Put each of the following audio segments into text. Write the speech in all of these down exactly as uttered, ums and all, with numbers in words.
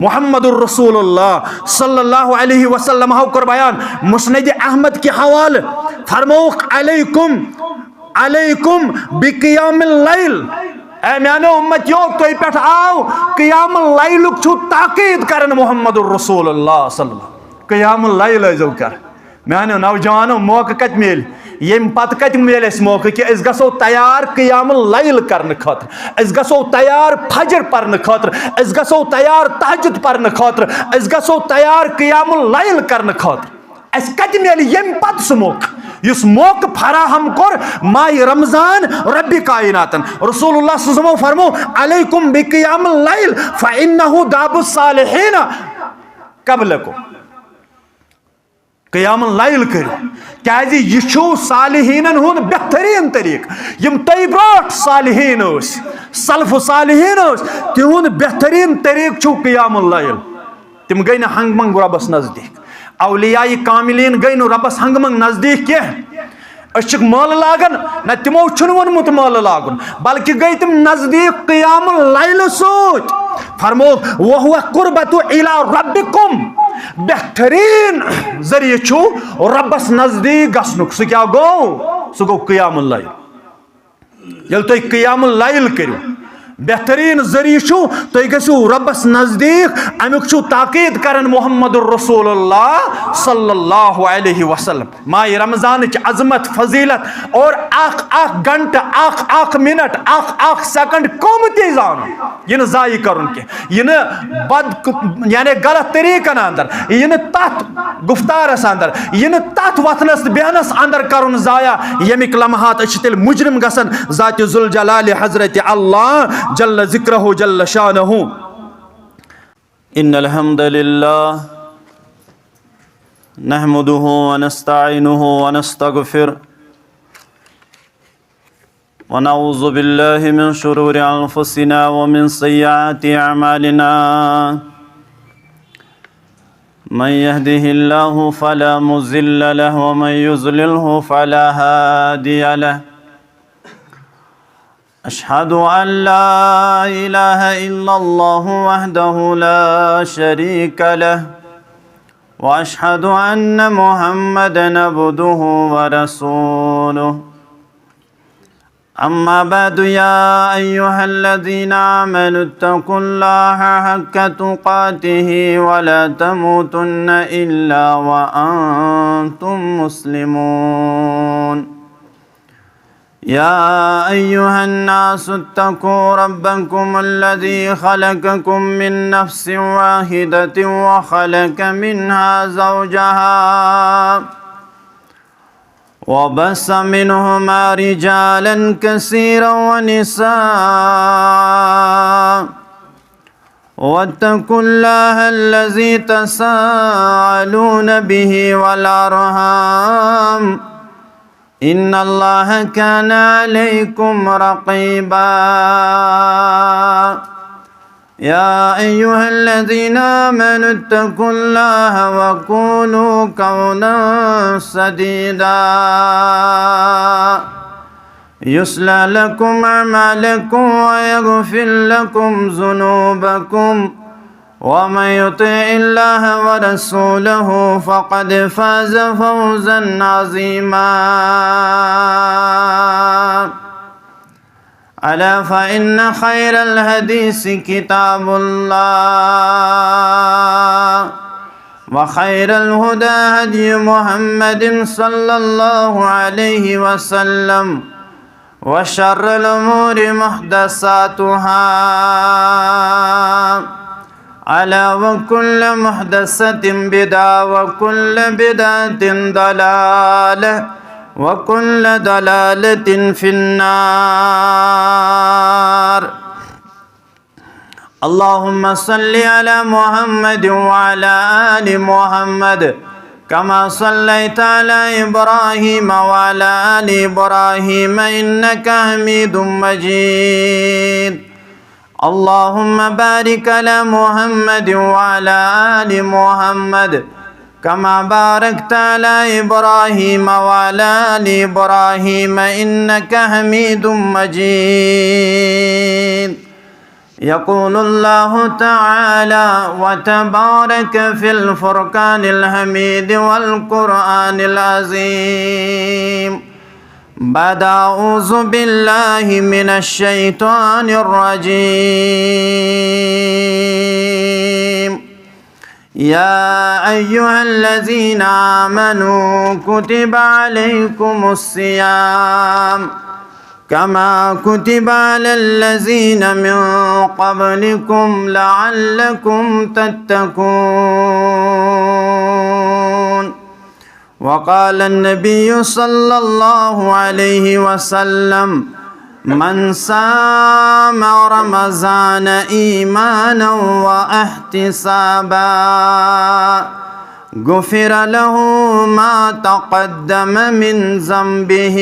محمد الرسول اللہ صلی اللہ علیہ وسلم ہو کر بیان مسند احمد کے حوالے، فرموک علیکم، علیکم بقیام اللیل۔ اے میانو امتیو، تُہۍ پٮ۪ٹھ آو قیام اللیلُک چھُ تاکید کرن محمد الرسول اللہ صلی اللہ علیہ وسلم۔ قیام اللیل ٲسۍزیو کران۔ میانیو نوجوانو، موقع کتہِ میلہِ؟ ییٚمہِ پتہٕ کتہِ میلہِ اَسہِ موقع کہِ أسۍ گژھو تیار قیام اللیل کرنہٕ خٲطرٕ، أسۍ گژھو تیار فجر پرنہٕ خٲطرٕ، أسۍ گژھو تیار تہجد پرنہٕ خٲطرٕ، أسۍ گژھو تیار قیام اللیل کرنہٕ خٲطرٕ؟ اَسہِ کتہِ میلہِ ییٚمہِ پتہٕ سُہ موقع، یُس موقع فراہم کوٚر ماہِ رمضان ربِ کائناتن؟ رسول اللہ صلی اللہ علیہ وسلم فرمو، علیکم بقیام اللیل فإنہ داب الصالحین قبلکم۔ قیام اللیل کٔرِو، کیازِ یہِ چھُ صالحینن ہُنٛد بہترین طریقہٕ۔ یِم تۄہہِ برونٛٹھ صالحین ٲسۍ، سلف صالحین ٲسۍ، تِہُنٛد بہترین طریقہٕ چھُ قیام اللیل۔ تِم گٔے نہٕ ہنٛگہٕ منٛگہٕ رۄبس نزدیٖک۔ اولیاء کاملین گٔے نہٕ رۄبس ہنٛگہٕ منٛگہٕ نزدیٖک کینٛہہ۔ أسۍ چھِکھ مٲلہٕ لاگان، نہ، تِمو چھُنہٕ ووٚنمُت مٲلہٕ لاگُن، بلکہِ گٔے تِم نزدیٖک قیام اللیل سۭتۍ۔ فرمو، وَهُوَ قُرْبَةُ إِلَىٰ رَبِّكُمْ، بہتریٖن ذٔریعہٕ چھُ رۄبَس نزدیٖک گژھنُک۔ سُہ کیٛاہ گوٚو؟ سُہ گوٚو قیام اللیل۔ ییٚلہِ تُہۍ قیام اللیل کٔرِو، بہتریٖن ذٔریعہٕ چھُ، تُہۍ گٔژھِو رۄبَس نزدیٖک۔ اَمیُک چھُ تاکید کران محمد الرسول اللہ صلی اللہ علیہ وسلم۔ ماہِ رمضانٕچ عظمت، فضیلت اور اکھ اکھ گھنٹہٕ، اکھ اکھ منٹ، اکھ اکھ سیکنڈ قۭمتی زانُن، یہِ نہٕ ضایع کرُن کینٛہہ، یہِ نہٕ بد، یعنی غلط طریقن اندر، یہِ نہٕ تتھ گفتارس اندر، یہِ نہٕ تتھ وتھنس تہٕ بیہنس اندر کرُن ضایع، ییٚمِکۍ لمحات أسۍ چھِ تیٚلہِ مجرم گژھان ذات ذوالجلال حضرت اللہ جل ذکرہ جل شانہ۔ إن الحمد لله نحمده ونستعينه ونستغفره ونعوذ بالله من شرور أنفسنا ومن سيئات أعمالنا. من يهده الله فلا مضل له ومن يضلله فلا هادي له. أشهد أن لا إله إلا الله وحده لا شريك له، وأشهد أن محمدا عبده ورسوله. أما بعد، يا أيها الذين آمنوا اتقوا الله حق تقاته ولا تموتن إلا وأنتم مسلمون. يا أيها الناس اتقوا ربكم الذي خلقكم من نفس واحدة وخلق منها زوجها وبث منهما رجالا كثيرا ونساء، واتقوا الله الذي تساءلون به والأرحام، إن الله كان عليكم رقيبا. يا أيها الذين آمنوا اتقوا الله وقولوا قولا سديدا، يصلح لكم أعمالكم ويغفر لكم ذنوبكم، ومن يطع الله ورسوله فقد فاز فوزا عظيما. ألا فإن خير الحديث كتاب الله، وخير الهدى هدي محمد صلى الله عليه وسلم، وشر الأمور محدثاتها، ألا وكل محدثة بدعة، وكل بدعة ضلالة، وكل ضلالة في النار. اللهم صل على محمد وعلى آل محمد كما صليت على إبراهيم وعلى آل إبراهيم إنك حميد مجيد. اللهم بارك على محمد وعلى آل محمد كما باركت على إبراهيم وعلى آل إبراهيم إنك حميد مجيد. يقول الله تعالى وتبارك في الفرقان الحميد والقرآن العظيم بعد أعوذ بالله من الشيطان الرجيم. يا أيها الذين آمنوا كتب عليكم الصيام كما كتب على الذين من قبلكم لعلكم تتقون. وقال النبي صلى الله عليه وسلم: من صام رمضان إيمانا واحتسابا غفر له ما تقدم من ذنبه.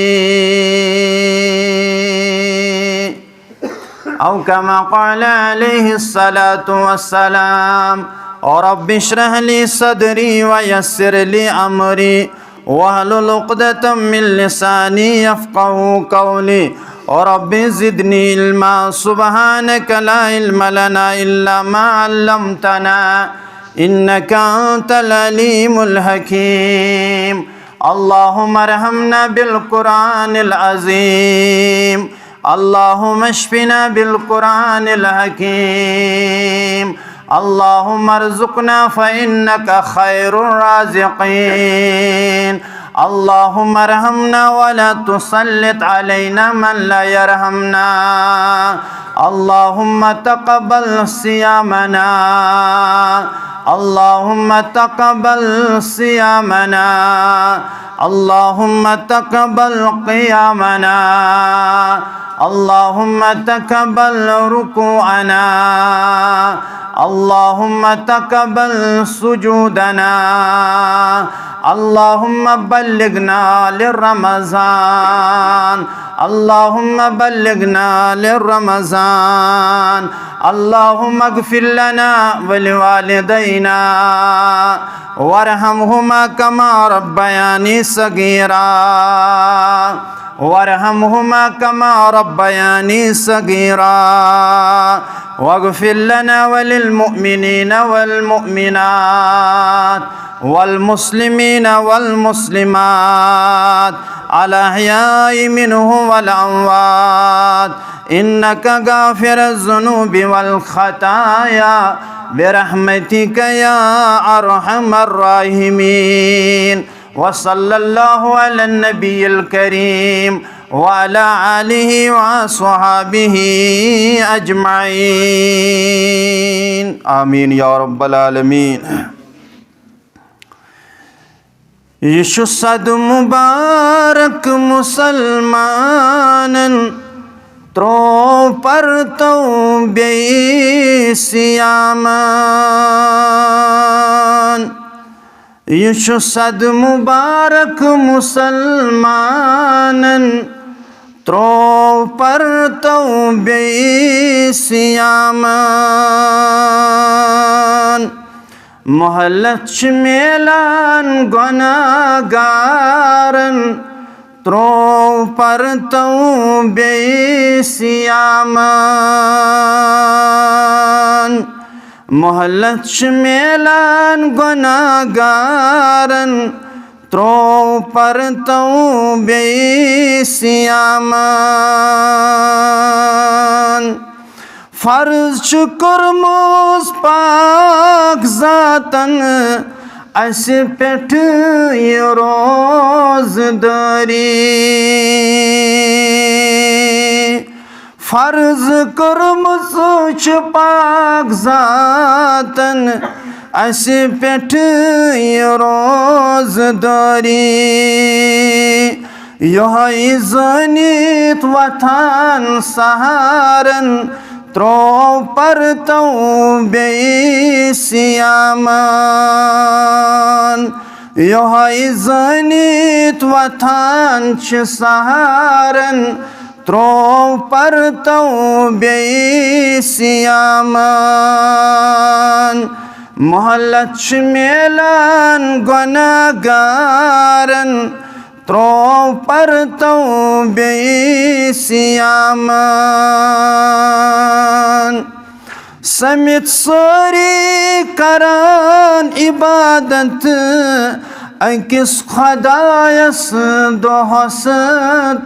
أو كما قال عليه الصلاة والسلام: رب اشرح لي صدري ويسر لي أمري واحلل عقدة من لساني يفقهوا قولي. رب زدني علما. سبحانك لا علم لنا إلا ما علمتنا إنك أنت العليم الحكيم. اللهم ارحمنا بالقرآن العظيم. اللهم اشفنا بالقرآن الحكيم. اللهم ارزقنا فإنك خير الرازقين. اللهم ارحمنا ولا تسلط علينا من لا يرحمنا. اللهم تقبل صيامنا. اللهم تقبل صيامنا. اللهم تقبل قيامنا. اللهم تقبل ركوعنا. اللهم تقبل سجودنا. اللهم بلغنا لرمضان. اللهم بلغنا لرمضان. اللهم اغفر لنا ولوالدينا وارحمهما كما ربياني صغيرا. وارحمهما كما ربياني صغيرا. واغفر لنا وللمؤمنين والمؤمنات والمسلمين والمسلمات الأحياء منهم والأموات إنك غافر الذنوب والخطايا برحمتك يا أرحم الراحمين. وصلى الله على النبي الكريم وعلى آله وصحبه أجمعين. آمين يا رب العالمين. یہِ چھُ صد مبارک مسلمانن، ترٛوو پرتو بیٚیہِ سیامن۔ یہِ چھُ صد مبارک مسلمانن، ترٛوو پرتو بیٚیہِ سیامن۔ مہلت چھِ میلان گۄناہ گارن، ترٛوو پرتو بیٚیہِ سیامن۔ مہلت چھِ میلان گۄناہ گارن، ترٛوو پرتو بیٚیہِ سیامن۔ فرض چھُ کوٚرمُت پاک ذاتن اسہِ پٮ۪ٹھ یہِ روزٕ دٲری۔ فرض کٔرمٕژ چھِ پاک ذاتن اسہِ پٮ۪ٹھ یہِ روزٕ دٲری۔ یِہوٚے زٲنِتھ وۄتھان سحرن، ترٛوو پرتو بیٚیہِ سیامن۔ یِہوٚے زٲنِتھ وۄتھان چھِ سحرن، ترٛوو پرتو بیٚیہِ سیامن۔ مہلت چھِ میلان گۄناہ گارن، ترٛوو پرتو بیٚیہِ سیامن۔ سٔمِتھ سٲری کران عبادت أکِس خۄدایس دۄہس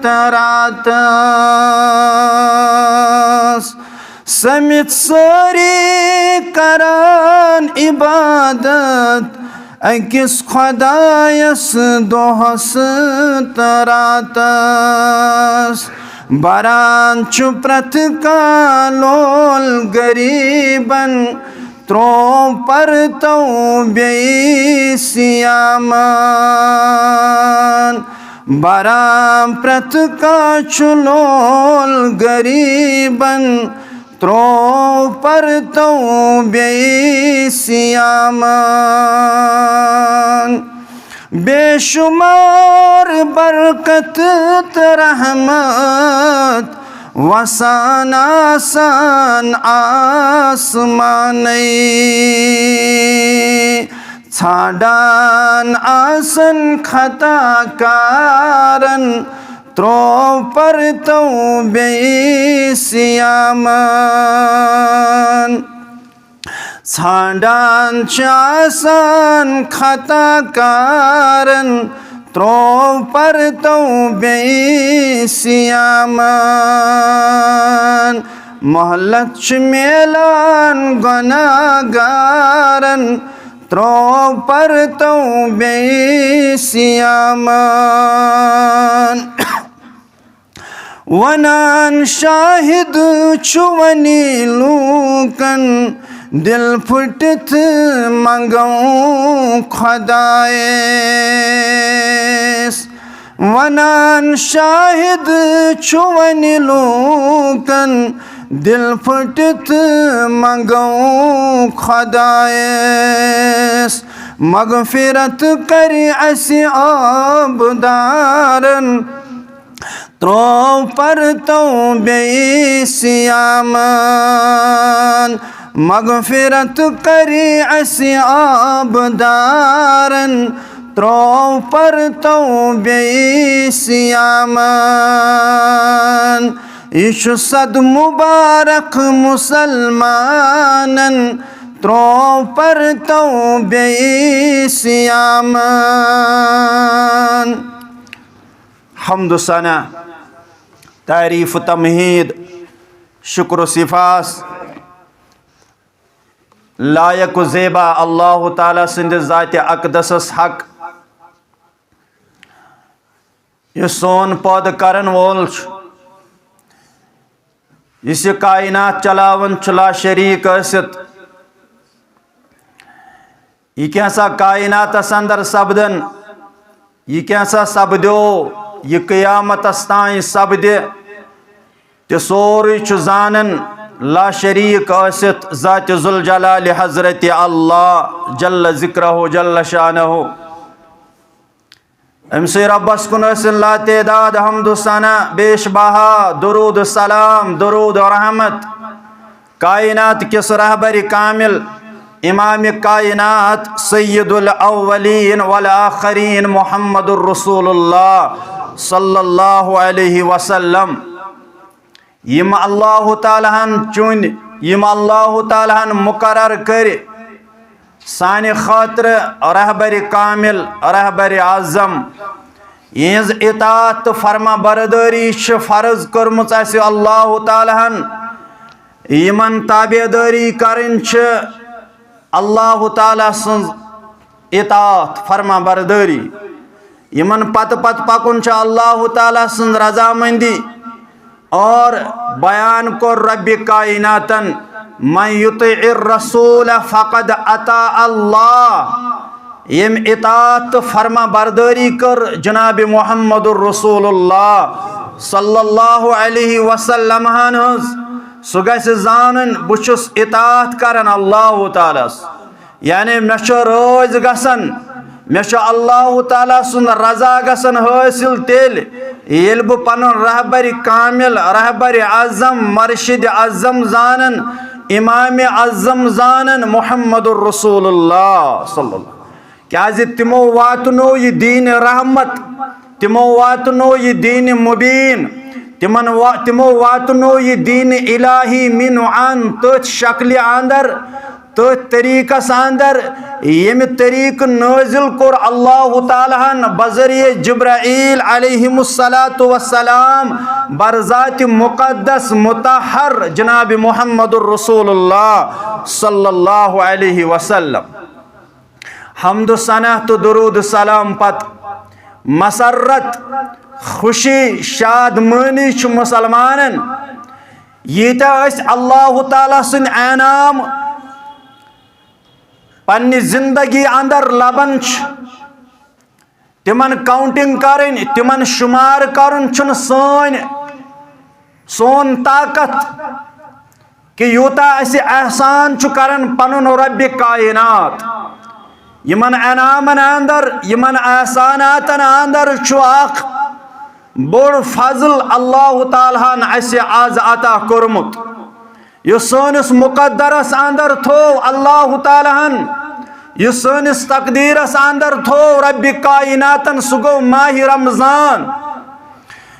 تہٕ راتس۔ سٔمِتھ سٲری کران عبادت أکِس خۄدایس دۄہس تہٕ راتس۔ بران چھُ پرٛٮ۪تھ کانٛہہ لول غریٖبن، ترٛوو پرتو بیٚیہِ سیامن۔ بران پرٛٮ۪تھ کانٛہہ چھُ لول غریٖبن، ترٛوو پرتو بیٚیہِ سیامن۔ بے شمار برکت تہٕ رحمت وسان آسان آسمانَے۔ ژھانڈان آسن خطا کارن، ترٛوو پرتو بیٚیہِ سیامن۔ ژھانڈان چھِ آسان خطا کارن، ترٛوو پرتو بیٚیہِ سیامن۔ مہلت چھِ میلان گۄناہ گارن، ترٛوو پرتو بیٚیہِ سیامن۔ ونان شاہد چھُ وۄنی لوٗکن، دِل پھٕٹِتھ منٛگو خۄدایس۔ ونان شاہد چھُ وۄنۍ لوٗکن، دِل پھٕٹِتھ منٛگو خۄدایس۔ مغفرت کرِ اسہِ عٲبدارن، ترٛوو پرتو بیٚیہِ سیامن۔ مغفرت کرِ اسہِ عٲبدارن، ترٛوو پرتو بیٚیہِ سیامن۔ یہِ چھُ صد مبارک مسلمانن، ترٛوو پرتو بیٚیہِ سیامن۔ حمد و ثنا، تعریف و تمہید، شکر و سپاس لایق و زیبا اللہ تعالیٰ سٕنٛدِ ذاتِ اقدسس حق، یُس سون پٲدٕ کرن وول چھُ، یُس یہِ کائنات چلاوان چھُ لا شریک ٲسِتھ۔ یہِ کینٛژھا کائناتس اندر سپدن، یہِ کینٛژھا سپدیو، یہِ قیامتس تام سپدِ، تہِ سورُے چھُ زانن لا شریک ٲسِتھ ذاتِ ذوالجلال حضرت اللہ جل ذکرہ جل شانہ۔ أمۍ سٕے رۄبَس کُن ٲسِن لاتعداد حمد و ثنا، بیش بہا درود و سلام، درود و رحمت کائنات کِس رہبرِ کامل، امام کائنات، سید الاولین والآخرین محمد الرسول اللہ صلی اللہ علیہ وسلم۔ یِم اللہ تعالیٰ ہن چُنۍ، یِم اللہ تعالیٰ ہن مقرر کٔرۍ سانہِ خٲطرٕ رہبرِ کامل، رہبرِ اعظم، یِہٕنٛز اطاعت تہٕ فرما بردٲری چھِ فرض کٔرمٕژ اَسہِ اللہ تعالیٰ ہن۔ یِمن تابع دٲری کرٕنۍ چھِ اللہ تعالیٰ سٕنٛز اطاعت، فرما بردٲری۔ یِمن پتہٕ پتہٕ پکُن چھُ اللہ تعالیٰ سٕنٛز رضامندی۔ اور بیان کوٚر ربِ کائناتن، "من یطع الرسول فقد اطاع اللہ"۔ ییٚمۍ اطاعت تہٕ فرما بردٲری کٔر جناب محمد الرسول اللہ صلی اللہ علیہ وسلم ہن ہٕنٛز، سُہ گژھِ زانُن، بہٕ چھُس اطاعت کران اللہ تعالیٰ ہس۔ یعنی مےٚ چھُ رٲضۍ گژھان، مےٚ چھُ اللہ تعالیٰ سُنٛد رضا گژھان حٲصِل تیٚلہِ، ییٚلہِ بہٕ پنُن رہبرِ کامل، رہبرِ اعظم، مرشدِ اعظم زانن، امامِ اعظم زانن، محمد الرسول اللہ صلی اللہ۔ کیازِ تِمو واتنو یہِ دیٖنِ رحمت، تِمو واتنو یہِ دیٖنِ مبیٖن، تِمن وا-، تِمو واتنو یہِ دیٖنِ الٰہی مِنعن تٔتھۍ شکلہِ اندر، تٔتھۍ طریٖقس اندر، ییٚمہِ طریٖقہٕ نٲزِل کوٚر اللہ تعالیٰ ہن بذریعہ جبرائیل علیہ الصلوۃ والسلام بر ذاتِ مقدس مطہر جناب محمد الرسول اللہ صلی اللہ علیہ وسلم۔ حمد و ثنا تہٕ درود سلام پتہٕ مسرت، خوشی، شاد مٲنی چھُ مسلمانن۔ ییٖتیٛاہ أسۍ اللہ تعالیٰ سٕنٛدۍ انعام پننہِ زندگی اندر لبان چھِ، تِمن counting کرٕنۍ، تِمن شمار کرُن چھُنہٕ سٲنۍ، سون طاقت۔ کہ یوٗتاہ اَسہِ احسان چھُ کران پنُن رۄبِ کائنات۔ یِمن انعامن اندر، یِمن احساناتن اندر چھُ اکھ بوٚڑ فضل اللہ تعالیٰ ہن اَسہِ از عطا کوٚرمُت۔ یُس سٲنِس مقدرس اندر تھوو اللہ تعالیٰ ہن، یُس سٲنِس تقدیرس اندر تھوو رۄبِ کائناتن، سُہ گوٚو ماہِ رمضان۔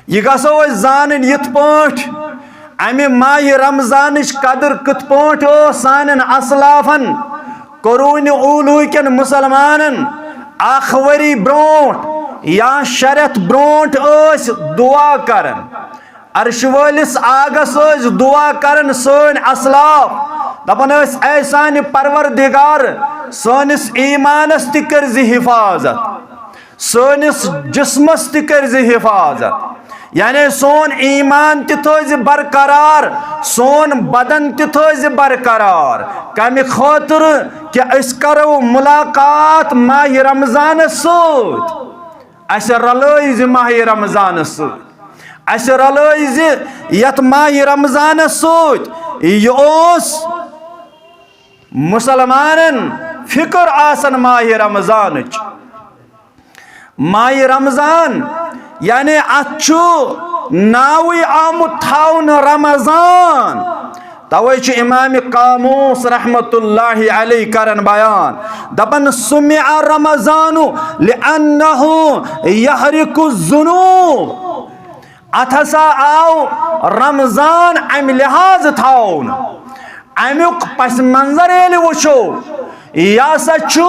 یہِ گژھو أسۍ زانٕنۍ یِتھ پٲٹھۍ، اَمہِ ماہِ رمضانٕچ قدٕر کِتھ پٲٹھۍ ٲس سانٮ۪ن اسلافن، قرونِ اوٗلوٗ کٮ۪ن مُسلمانن اکھ ؤری برٛونٛٹھ یا شےٚ رٮ۪تھ برٛونٛٹھ ٲسۍ دُعا کران۔ عرشہِ وٲلِس آگس ٲسۍ دُعا کران سٲنۍ اسلاف، دپان ٲسۍ، "اے سانہِ پروردگار، سٲنِس ایٖمانس تہِ کٔرزِ حفاظت۔" سٲنِس جسمس تہِ کٔرزِ حفاظت، یعنی سون ایٖمان تہِ تھٲوزِ برقرار، سون بدن تہِ تھٲوزِ برقرار۔ کمہِ خٲطرٕ؟ کہِ أسۍ کرو ملاقات ماہِ رمضانس سۭتۍ، اسہِ رلٲوزِ ماہِ رمضانس سۭتۍ، اسہِ رلٲوزِ یتھ ماہِ رمضانس سۭتۍ۔ یہِ اوس مسلمانن فکر آسان ماہِ رمضانٕچ۔ ماہِ رمضان، یعنی اتھ چھُ ناوٕے آمُت تھاونہٕ رمضان۔ توے چھُ امام قاموس رحمت اللہ علیہ کران بیان، دپان، "سمع رمضان لأنه يحرق الذنوب۔" اتھ ہسا آو رمضان امہِ لحاظ تھاونہٕ، امیُک پس منظر ییٚلہِ وٕچھو، یہِ ہسا چھُ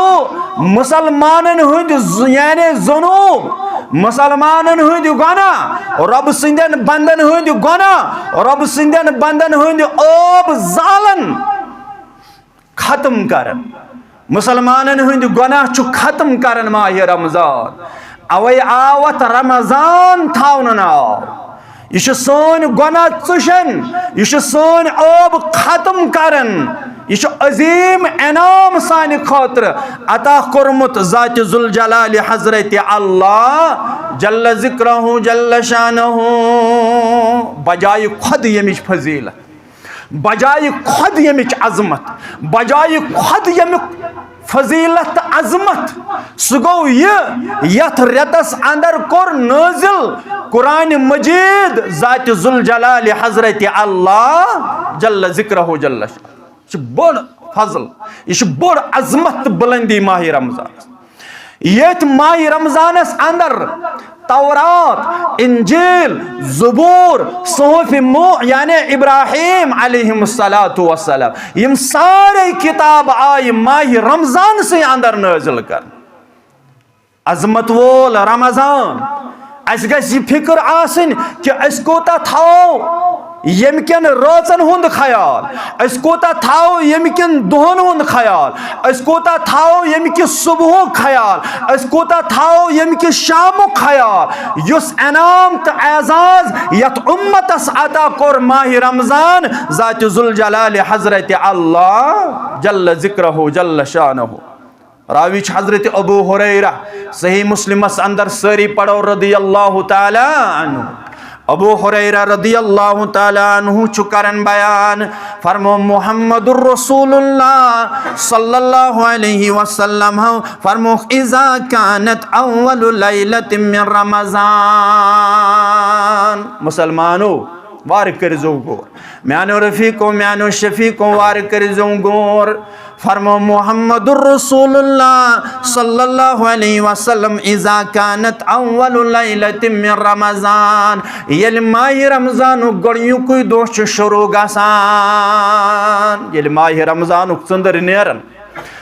مسلمانن ہٕنٛدۍ ز-، یعنی ذنوب، مسلمانن ہٕنٛدۍ گۄناہ، رۄب سٕنٛدٮ۪ن بندن ہٕنٛدۍ گۄناہ، رۄب سٕنٛدٮ۪ن بندن ہٕنٛدۍ عٲب زالن ختم کران۔ مسلمانن ہٕنٛدۍ گۄناہ چھُ ختم کران ماہِ رمضان۔ اوے آو اتھ رمضان تھاونہٕ ناو۔ یہِ چھُ سٲنۍ گۄناہ ژُشان، یہِ چھُ سٲنۍ عٲب ختم کران۔ یہِ چھُ عظیٖم انعام سانہِ خٲطرٕ عطا کوٚرمُت ذاتِ ذوالجلالِ حضرتِ اللہ جل ذکرہ جل شانہ۔ بجایہِ خۄد ییٚمِچ فضیلت، بجایہِ خۄد ییٚمِچ عظمت، بجایہِ خۄد ییٚمیُک فضیلت تہٕ عظمت، سُہ گوٚو یہِ، یتھ رٮ۪تس اندر کوٚر نٲزِل قرآن مجید ذاتِ ذوالجلالِ حضرتِ اللہ جل ذکرہ جل شانہ۔ یہِ چھُ بوٚڑ فضل، یہِ چھُ بوٚڑ عظمت تہٕ بُلندی ماہِ رمضانس۔ ییٚتھۍ ماہِ رمضانس اندر تورات، انجیل، زبور، صحف مو-، یعنی ابراہیم علیہ الصلوۃ والسلام، یِم سارے کتاب آیہِ ماہِ رمضانسٕے اندر نٲزِل کرنہٕ۔ عظمت وول رمضان، اسہِ گژھِ یہِ فکر آسٕنۍ کہِ أسۍ کوٗتاہ تھاوو ییٚمہِ کٮ۪ن رٲژن ہُنٛد خیال، أسۍ کوٗتاہ تھاوو ییٚمہِ کٮ۪ن دۄہن ہُنٛد خیال، أسۍ کوٗتاہ تھاوو ییٚمہِ کہِ صبحُک خیال، أسۍ کوٗتاہ تھاوو ییٚمہِ کہِ شامُک خیال، یُس انعام تہٕ اعزاز یتھ امتس عطا کوٚر ماہِ رمضان ذاتِ ذوالجلالِ حضرتِ اللہ جل ذکرہ جل شانہ۔ راوی چھُ حضرت ابو ہریرہ، صحیح مسلمس اندر سٲری پڑھو رضی اللہ تعالیٰ عنہ۔ ابو ہریرہ رضی اللہ تعالیٰ عنہ چھُ کران بیان، فرمو محمد رسول اللہ صلی اللہ علیہ وسلم ہو فرمو، اذا كانت اول لیلۃ من رمضان۔ مسلمانو، وارٕ کٔرۍزیو غور۔ میانیو رفیقو، میانیو شفیقو، وارٕ کٔرۍزیو غور۔ فرمو محمد رسول اللہ صلی اللہ علیہ وسلم، اذا كانت اول لیلة من رمضان، ییٚلہِ ماہِ رمضانُک گۄڈٕنیُکُے دۄہ چھُ شروع گژھان، ییٚلہِ ماہِ رمضانُک ژٔنٛدٕر نیران،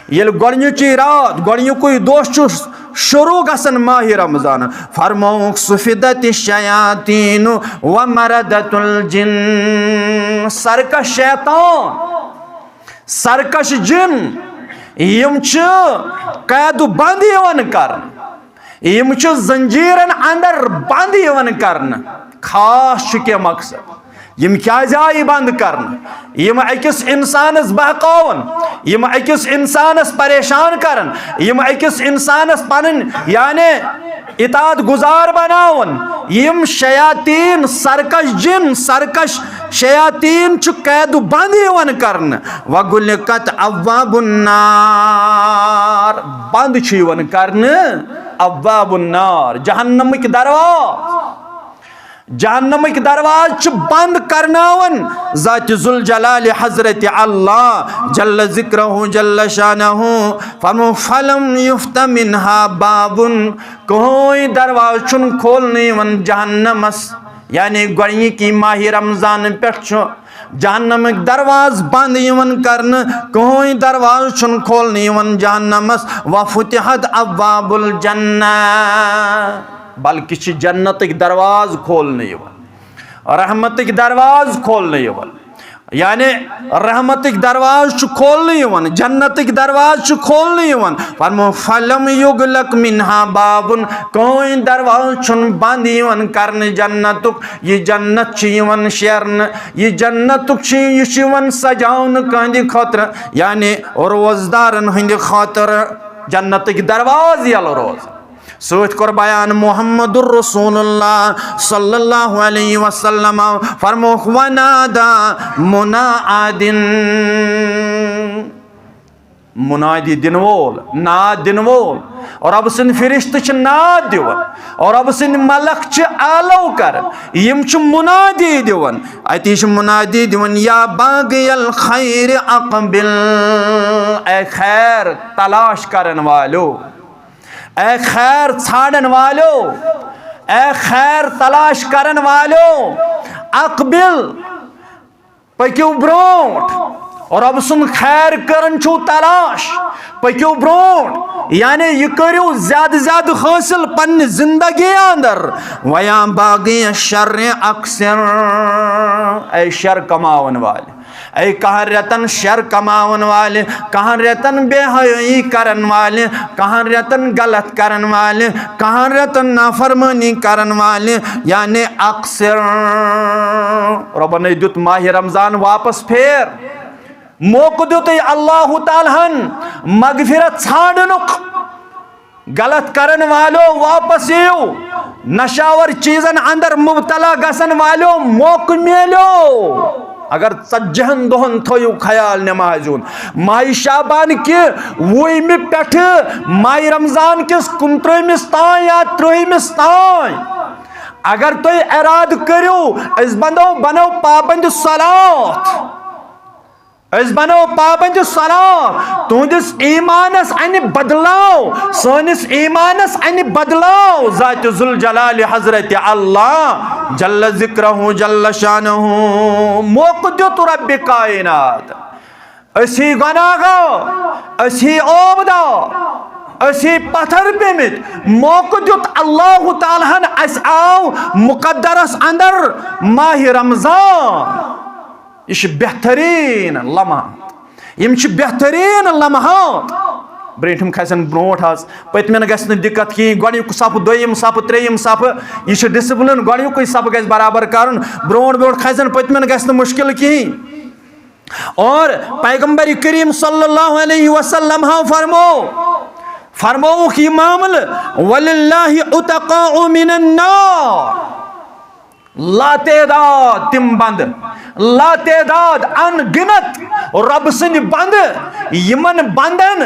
ییٚلہِ گۄڈٕنِچی راتھ، گۄڈٕنیُکُے دۄہ چھُ شروع گژھان ماہِ رمضان، فرمووُکھ، سفدت الشیاطین و مردت الجن، سرکش شیطان، سرکش جن، یِم چھِ قید و بند یِوان کرنہٕ، یِم چھِ زنجیرن اندر بند یِوان کرنہٕ۔ خاص چھُ کینٛہہ مقصد، یِم کیازِ آیہِ بند کرنہٕ؟ یِم أکِس انسانس بہکاون، یِم أکِس انسانس پریشان کرن، یِم أکِس انسانس پنٕنۍ، یعنی، اطاعت گزار بناون۔ یِم شیاطین، سرکش جن، سرکش شیاطین چھُ قید و بند یِوان کرنہٕ۔ وغلقت ابواب النار، بند چھُ یِوان کرنہٕ ابواب النار، جہنمٕکۍ دروازٕ۔ جہنمٕکۍ دروازٕ چھِ بند کرناوان ذات ذوالجلال حضرت اللہ جل ذکرہ جل شانہ۔ فرمو، فلم یفتح منها باب، کٕہٕنۍ دروازٕ چھُنہٕ کھولنہٕ یِوان جہنمس، یعنی گۄڈٕنِکی ماہِ رمضان پٮ۪ٹھ چھُ جہنمٕکۍ دروازٕ بند یِوان کرنہٕ، کٕہٕنۍ دروازٕ چھُنہٕ کھولنہٕ یِوان جہنمس۔ وفتحت ابواب الجنہ، بلکہِ چھِ جنتٕکۍ دروازٕ کھولنہٕ یِوان، رحمتٕکۍ دروازٕ کھولنہٕ یِوان، یعنی رحمتٕکۍ دروازٕ چھِ کھولنہٕ یِوان، جنتٕکۍ دروازٕ چھِ کھولنہٕ یِوان۔ فرمو، فلم یغلق منها باب، کٕہٕنۍ دروازٕ چھُنہٕ بند یِوان کرنہٕ جنتُک۔ یہِ جنت چھِ یِوان شیرنہٕ، یہِ جنتُک چھُ، یہِ چھُ یِوان سجاونہٕ کٕہٕنٛدِ خٲطرٕ، یعنی روزدارن ہٕنٛدِ خٲطرٕ۔ جنتٕکۍ دروازٕ یَلہٕ روزان۔ سۭتۍ کوٚر بیان محمد رسول اللہ صلی اللہ علیہ وسلم، فرمووُکھ، ونادى منادٍ، منادی دِنہٕ وول، ناد دِنہٕ وول، رۄبہٕ سٕنٛدۍ فرشتہٕ چھِ ناد دِوان، رۄبہٕ سٕنٛدۍ ملک چھِ آلو کران، یِم چھِ منادی دِوان، اتی چھِ منادی دِوان، یا باغی الخیر اقبل، اے خیر تلاش کرن والو، اے خیر ژھانڈن والو، اے خیر تلاش کرن والو، اقبل، پٔکِو برونٛٹھ۔ رۄب سُنٛد خیر کرن چھُو تلاش، پٔکِو برونٛٹھ۔ یعنی یہِ کٔرِو زیادٕ زیادٕ حٲصِل پننہِ زندگی اندر۔ ویا باغی شر اکثر، اے شر کماون والہِ، اے کہن رٮ۪تن شر کماون والہِ، کہن رٮ۪تن بے حیٲیی کرن والہِ، کہن رٮ۪تن غلط کرن والہِ، کہن رٮ۪تن نافرمٲنی کرن والہِ، یعنی اکثر۔ رۄبن ہے دیُت ماہِ رمضان واپس پھیر، موقعہٕ دیُت ہے اللہ تعالیٰ ہن مغفرت ژھانڈنُک۔ غلط کرن والو واپس یِیِو، نشاور چیزن اندر مبتلا گژھن والو موقعہٕ میلیو۔ اگر ژتجہن دۄہن تھٲیِو خیال نمازِ ہُنٛد، ماہِ شعبان کہِ وُہمہِ پٮ۪ٹھٕ ماہِ رمضان کِس کُنترٛہمِس تام یا ترٛہمِس تام، اگر تُہۍ ارادٕ کٔرِو، أسۍ بنو، بنو پابند صلات۔ أسۍ بنو پابند صلات۔ تُہنٛدِس ایمانس انہِ بدلاو، سٲنِس ایمانس انہِ بدلاو ذات ذوالجلال حضرت اللہ جل ذکرہ جل شانہ۔ موقعہٕ دیُت رب کائنات۔ أسۍ ہی گناہ گار، أسۍ ہی عوبدہ، أسۍ ہی پتھر پیمٕتۍ۔ موقعہٕ دیُت اللہ تعالیٰ ہن، اسہِ آو مقدرس اندر ماہِ رمضان۔ یہِ چھِ بہتریٖن لمحات، یِم چھِ بہتریٖن لمحات۔ برٛونٛٹھِم کھسن برٛونٛٹھ حظ، پٔتمٮ۪ن گژھِ نہٕ دِقت کِہیٖنۍ۔ گۄڈٕنیُک صف، دوٚیِم صف، ترٛیٚیِم صف، یہِ چھُ ڈسپلن۔ گۄڈٕنیُکُے صف گژھِ برابر کرُن، برٛونٛٹھ برٛونٛٹھ کھسن، پٔتمٮ۪ن گژھِ نہٕ مُشکل کِہیٖنۍ۔ اور پیغمبر کریم صلی اللہ علیہ وسلم ہاو فرمو، فرمووُکھ یہِ معاملہٕ، وللہ اتقاء من النار۔ لاتعداد تِم بندٕ، لاتعداد ان گنت رۄب سٕنٛدۍ بندٕ، یِمن بندن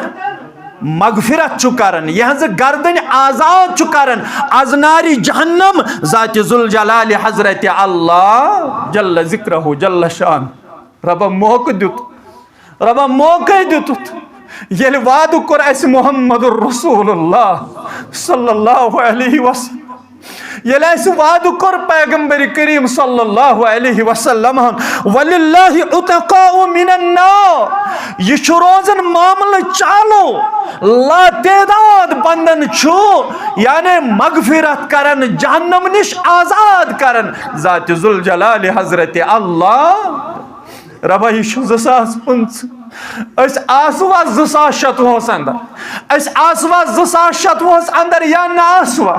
مغفرت چھُ کران، یہنٛزٕ گردنۍ آزاد چھُ کران از نارِ جہنم ذاتِ ذوالجلال حضرت اللہ جل ذکرہ جل شان۔ ربا موقع دیُت، ربا موقع دیُتُتھ۔ ییٚلہِ وعدٕ کوٚر اَسہِ محمد رسول اللہ صلی اللہ علیہ وسلم، ییٚلہِ اَسہِ وعدٕ کوٚر پیغمبر کریم صلی اللہ علیہ وسلم، وللہ عتقاء من النار، یہِ چھُ روزان معاملہٕ چالو، لا تعداد بندن چھُ یعنی مغفرت کران، جہنم نِش آزاد کران ذاتِ ذوالجلال حضرت اللہ۔ ربا، یہِ چھُ زٕ ساس پٕنٛژٕہ۔ أسۍ آسوا زٕ ساس شتوُہس اندر؟ أسۍ آسوا زٕ ساس شتوُہس اندر یا نہ آسوا؟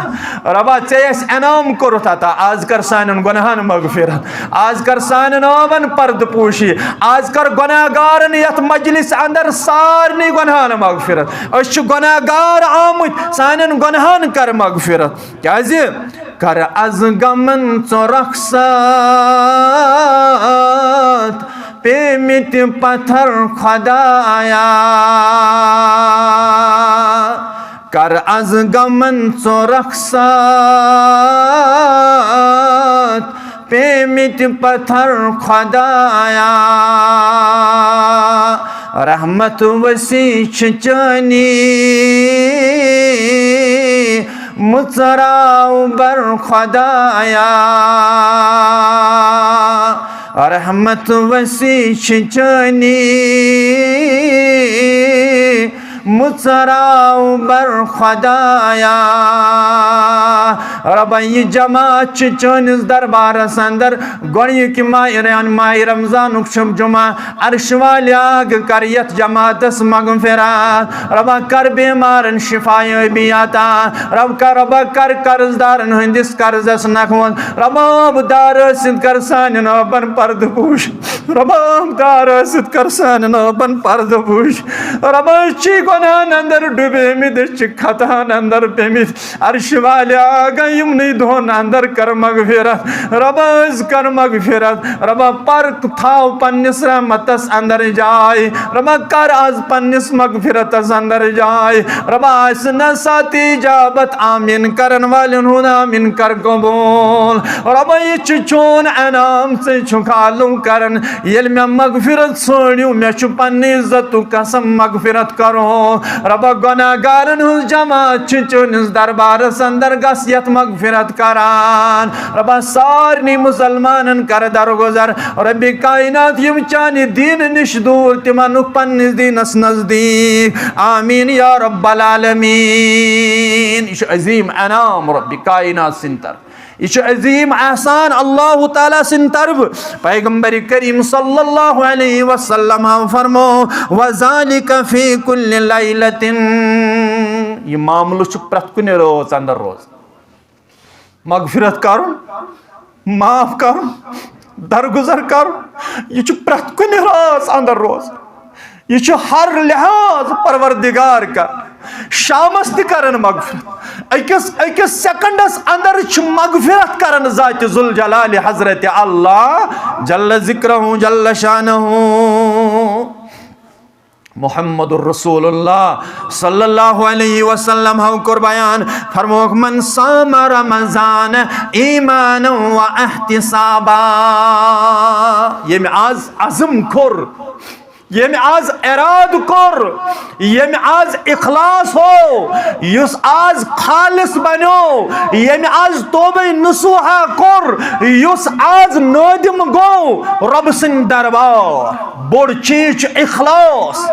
ربا، ژےٚ اَسہِ انعام کوٚرُتھ عطا، آز کر سانٮ۪ن گۄنہن مغفرت، آز کر سانٮ۪ن عٲبن پردٕ پوشی، آز کر گۄنہگارن یتھ مجلس اندر سارنٕے گۄنہن مغفرت۔ أسۍ چھِ گۄنہگار آمٕتۍ، سانٮ۪ن گۄنہن کر مغفرت۔ کیازِ؟ کر از غمن ژٕ رخصت پیمٕتۍ پتھر خدایا، کر از غمن ژٕ رخصت پیمٕتۍ پتھر خدایا۔ رحمت وسیع چھِ چٲنی مُژراو بر خدایا۔ رحمت وسیع چھِ چٲنی مُژراو بر خدایا۔ ربا، یہِ جماعت چھِ چٲنِس دربارس اندر۔ گۄڈنیُک ماہ، یعنی ماہِ رمضانُک چھُم جمعہ۔ عرش والیا، کر یتھ جماعتس مغفرت۔ ربا، کر بیمارن شفا یابی عطا۔ رب کر، ربا کر قرض دارن ہندس قرضس نکھوت۔ ربا، عٲب دار ٲسِتھ کر سانٮ۪ن عٲبن پردٕ پوش۔ ربا، عٲب دار ٲسِتھ کر سانٮ۪ن عٲبن پردٕ پوش۔ ربا، أسۍ چھِ گۄناہن اندر ڈُبیمٕتۍ، أسۍ چھِ خطاہن اندر پیمٕتۍ۔ عرش والیا، گٔے یِمنٕے دۄہن اندر کر مغفرت۔ ربا، از کر مغفرت۔ ربا، پر تھاو پننِس رحمتس اندر جاے۔ ربا، کر از پننِس مغفرتس اندر جاے۔ ربا، آسہِ نہ ساتھ اجابت، آمین کرن والٮ۪ن ہُنٛد آمین کر قبول۔ ربا، یہِ چھُ چون انعام، ژٕ چھُکھ عالم کران۔ ییٚلہِ مےٚ مغفرت ژھٲنٛڈِو، مےٚ چھُ پننہِ عزتُک قسم مغفرت کرو۔ ربا، گۄناہگارن ہٕنٛز جماعت چھِ چٲنِس دربارس اندر گژھ یتھ مغفرت کران۔ ربا، سارنٕے مسلمانن کر درگزر۔ رب کائنات، یِم چانہِ دیٖنہٕ نِش دوٗر، تِمن نُک پننِس دیٖنس نزدیٖک۔ آمین یا رب العالمین۔ یہِ چھُ عظیٖم انعام رب کائنات سٕنٛدِ طرفہٕ۔ یہِ چھُ عظیٖم احسان اللہ تعالیٰ سٕنٛدِ طرفہٕ۔ پیغمبر کریم صلی اللہ علیہ وسلم ہاو فرمو، "وذالک فی کل لیلۃ"، یہِ معاملہٕ چھُ پرٛٮ۪تھ کُنہِ رٲژ اندر روزان۔ مغفرت کرُن، معاف کرُن، درگزر کرُن، یہِ چھُ پرٛٮ۪تھ کُنہِ رٲژ اندر روزان۔ یہِ چھُ ہر لحاظ پروردگار کا شامس تہِ کران مغفرت۔ أکِس، أکِس سیکنڈس اندر چھُ مغفرت کران ذاتِ ذوالجلال حضرت اللہ جل ذکرہ جل شانہ۔ محمد رسول اللہ صلی اللہ علیہ وسلم ہو کوٚر بیان، فرمووُکھ، "من صام رمضان ایمانا و احتسابا"، ییٚمۍ آز عزم کوٚر، ییٚمۍ آز ارادٕ کوٚر، ییٚمۍ آز اخلاص ہو، یُس آز خالص بنیو، ییٚمۍ آز توبہ نصوحہ کوٚر، یُس آز نٲدِم گوٚو رۄب سٕنٛدِ دربار۔ بوٚڑ چیٖز چھُ اخلاص۔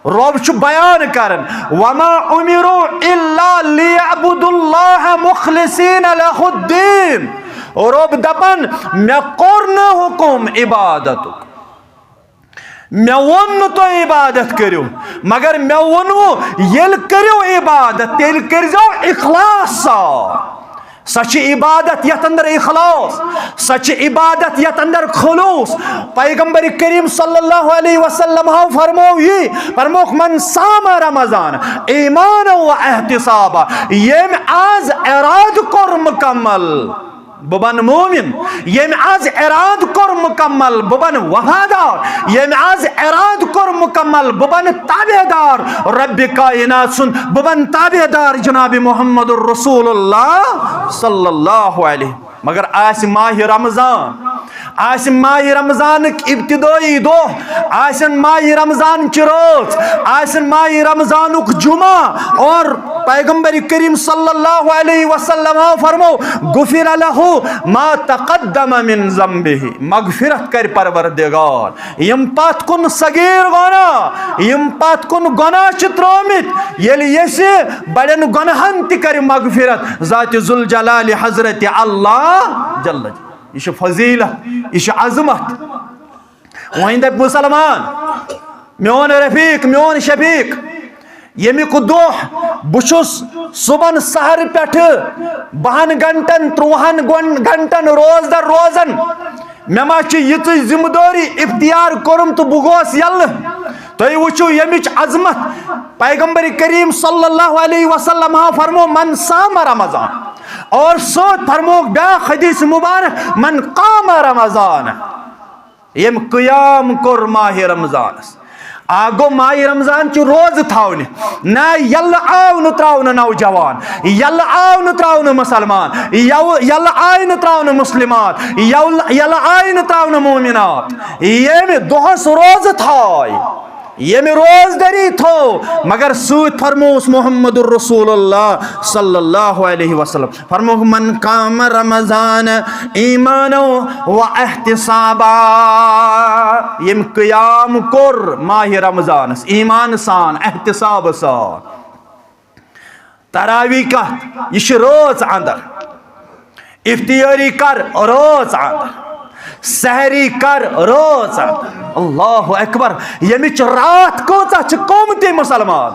رۄب چھُ بیان کران، "وما امروا الا لیعبدوا اللہ مخلصین لہ الدین"۔ رۄب دپان، مےٚ کوٚر نہٕ حکم عبادتُک، مےٚ ووٚن نہٕ تُہۍ عبادت کٔرِو، مگر مےٚ ووٚنوٕ، ییٚلہِ کٔرِو عبادت، تیٚلہِ کٔرۍزیو اخلاص سان۔ سۄ چھِ عبادت یتھ اندر اخلاص، سۄ چھِ عبادت یتھ اندر خلوص۔ پیغمبر کریم صلی اللہ علیہ وسلم ہاو فرمو یہِ، فرموکھ، "من صام رمضان ایمانا و احتسابا"، ییٚمۍ آز ارادٕ کوٚر مکمل، بہٕ بنہٕ مومن۔ ییٚمۍ از ارادٕ کوٚر مکمل، بہٕ بنہٕ وفادار۔ ییٚمۍ از ارادٕ کوٚر مکمل، بہٕ بنہٕ تابعدار رب کائنات سُنٛد، بہٕ بنہٕ تابعدار جناب محمد رسول اللہ صلی اللہ علیہ۔ مگر آسہِ ماہِ رمضان، آسہِ ماہِ رمضانٕکۍ ابتدٲیی دۄہ، آسن ماہِ رمضان چہِ رٲژ، آسن ماہِ رمضانُک جمعہ، اور پیغمبر کریم صلی اللہ علیہ وسلم فرمو، غفر لہ ما تقدم من ذنبہ، مغفرت کرِ پروردگار یم پتھ کُن صغیر گناہ، یم پتھ کُن گناہ چھِ ترٲومٕتۍ، ییٚلہِ یژھِ بڑٮ۪ن گناہن تہِ کرِ مغفرت ذات ذوالجلال حضرت اللہ جل۔ یہِ چھِ فضیلت، یہِ چھِ عظمت۔ وۄنۍ دپہِ مسلمان، میون رفیق، میون شفیق، ییٚمیُک دۄہ بہٕ چھُس صبحن سحر پٮ۪ٹھٕ بہن گنٹن، ترٛوہن گن-، گنٹن روزدر روزان، مےٚ ما چھِ یِژٕے ذمہٕ دٲری اختیار کوٚرمُت تہٕ بہٕ گوس یلہٕ؟ تُہۍ وٕچھِو ییٚمِچ عظمت۔ پیغمبر کریم صلی اللہ علیہ وسلم ہا فرمو، من صام رمضان، اور سۭتۍ فرمووُکھ بیٛاکھ حدیث مبارک، من قام رمضان، ییٚمۍ قیام کوٚر ماہِ رمضانس۔ آ گوٚو ماہِ رمضان چہِ روزٕ تھاونہِ۔ نہ، یلہٕ آو نہٕ تراونہٕ نوجوان، یلہٕ آو نہٕ تراونہٕ مسلمان، یو-، یلہٕ آیہِ نہٕ تراونہٕ مسلمات، یو-، یلہٕ آیہِ نہٕ تراونہٕ مومنات۔ ییٚمہِ دۄہس روزٕ تھاے، ییٚمہِ روزدٔری تھٲو، مگر سۭتۍ فرمووُس محمد رسول اللہ صلی اللہ علیہ وسلم۔ فرمووُکھ، من قام رمضان ایمانا و احتسابا، ییٚمۍ قیام کوٚر ماہِ رمضانس ایمان سان، احتساب سان۔ تراویح کتھ، یہِ چھِ رٲژ اندر۔ افطاری کر رٲژ اندر۔ سحری کر رٲژ اندر۔ اللہ اکبر۔ ییٚمِچ راتھ کۭژاہ چھِ قۭمتی مسلمان۔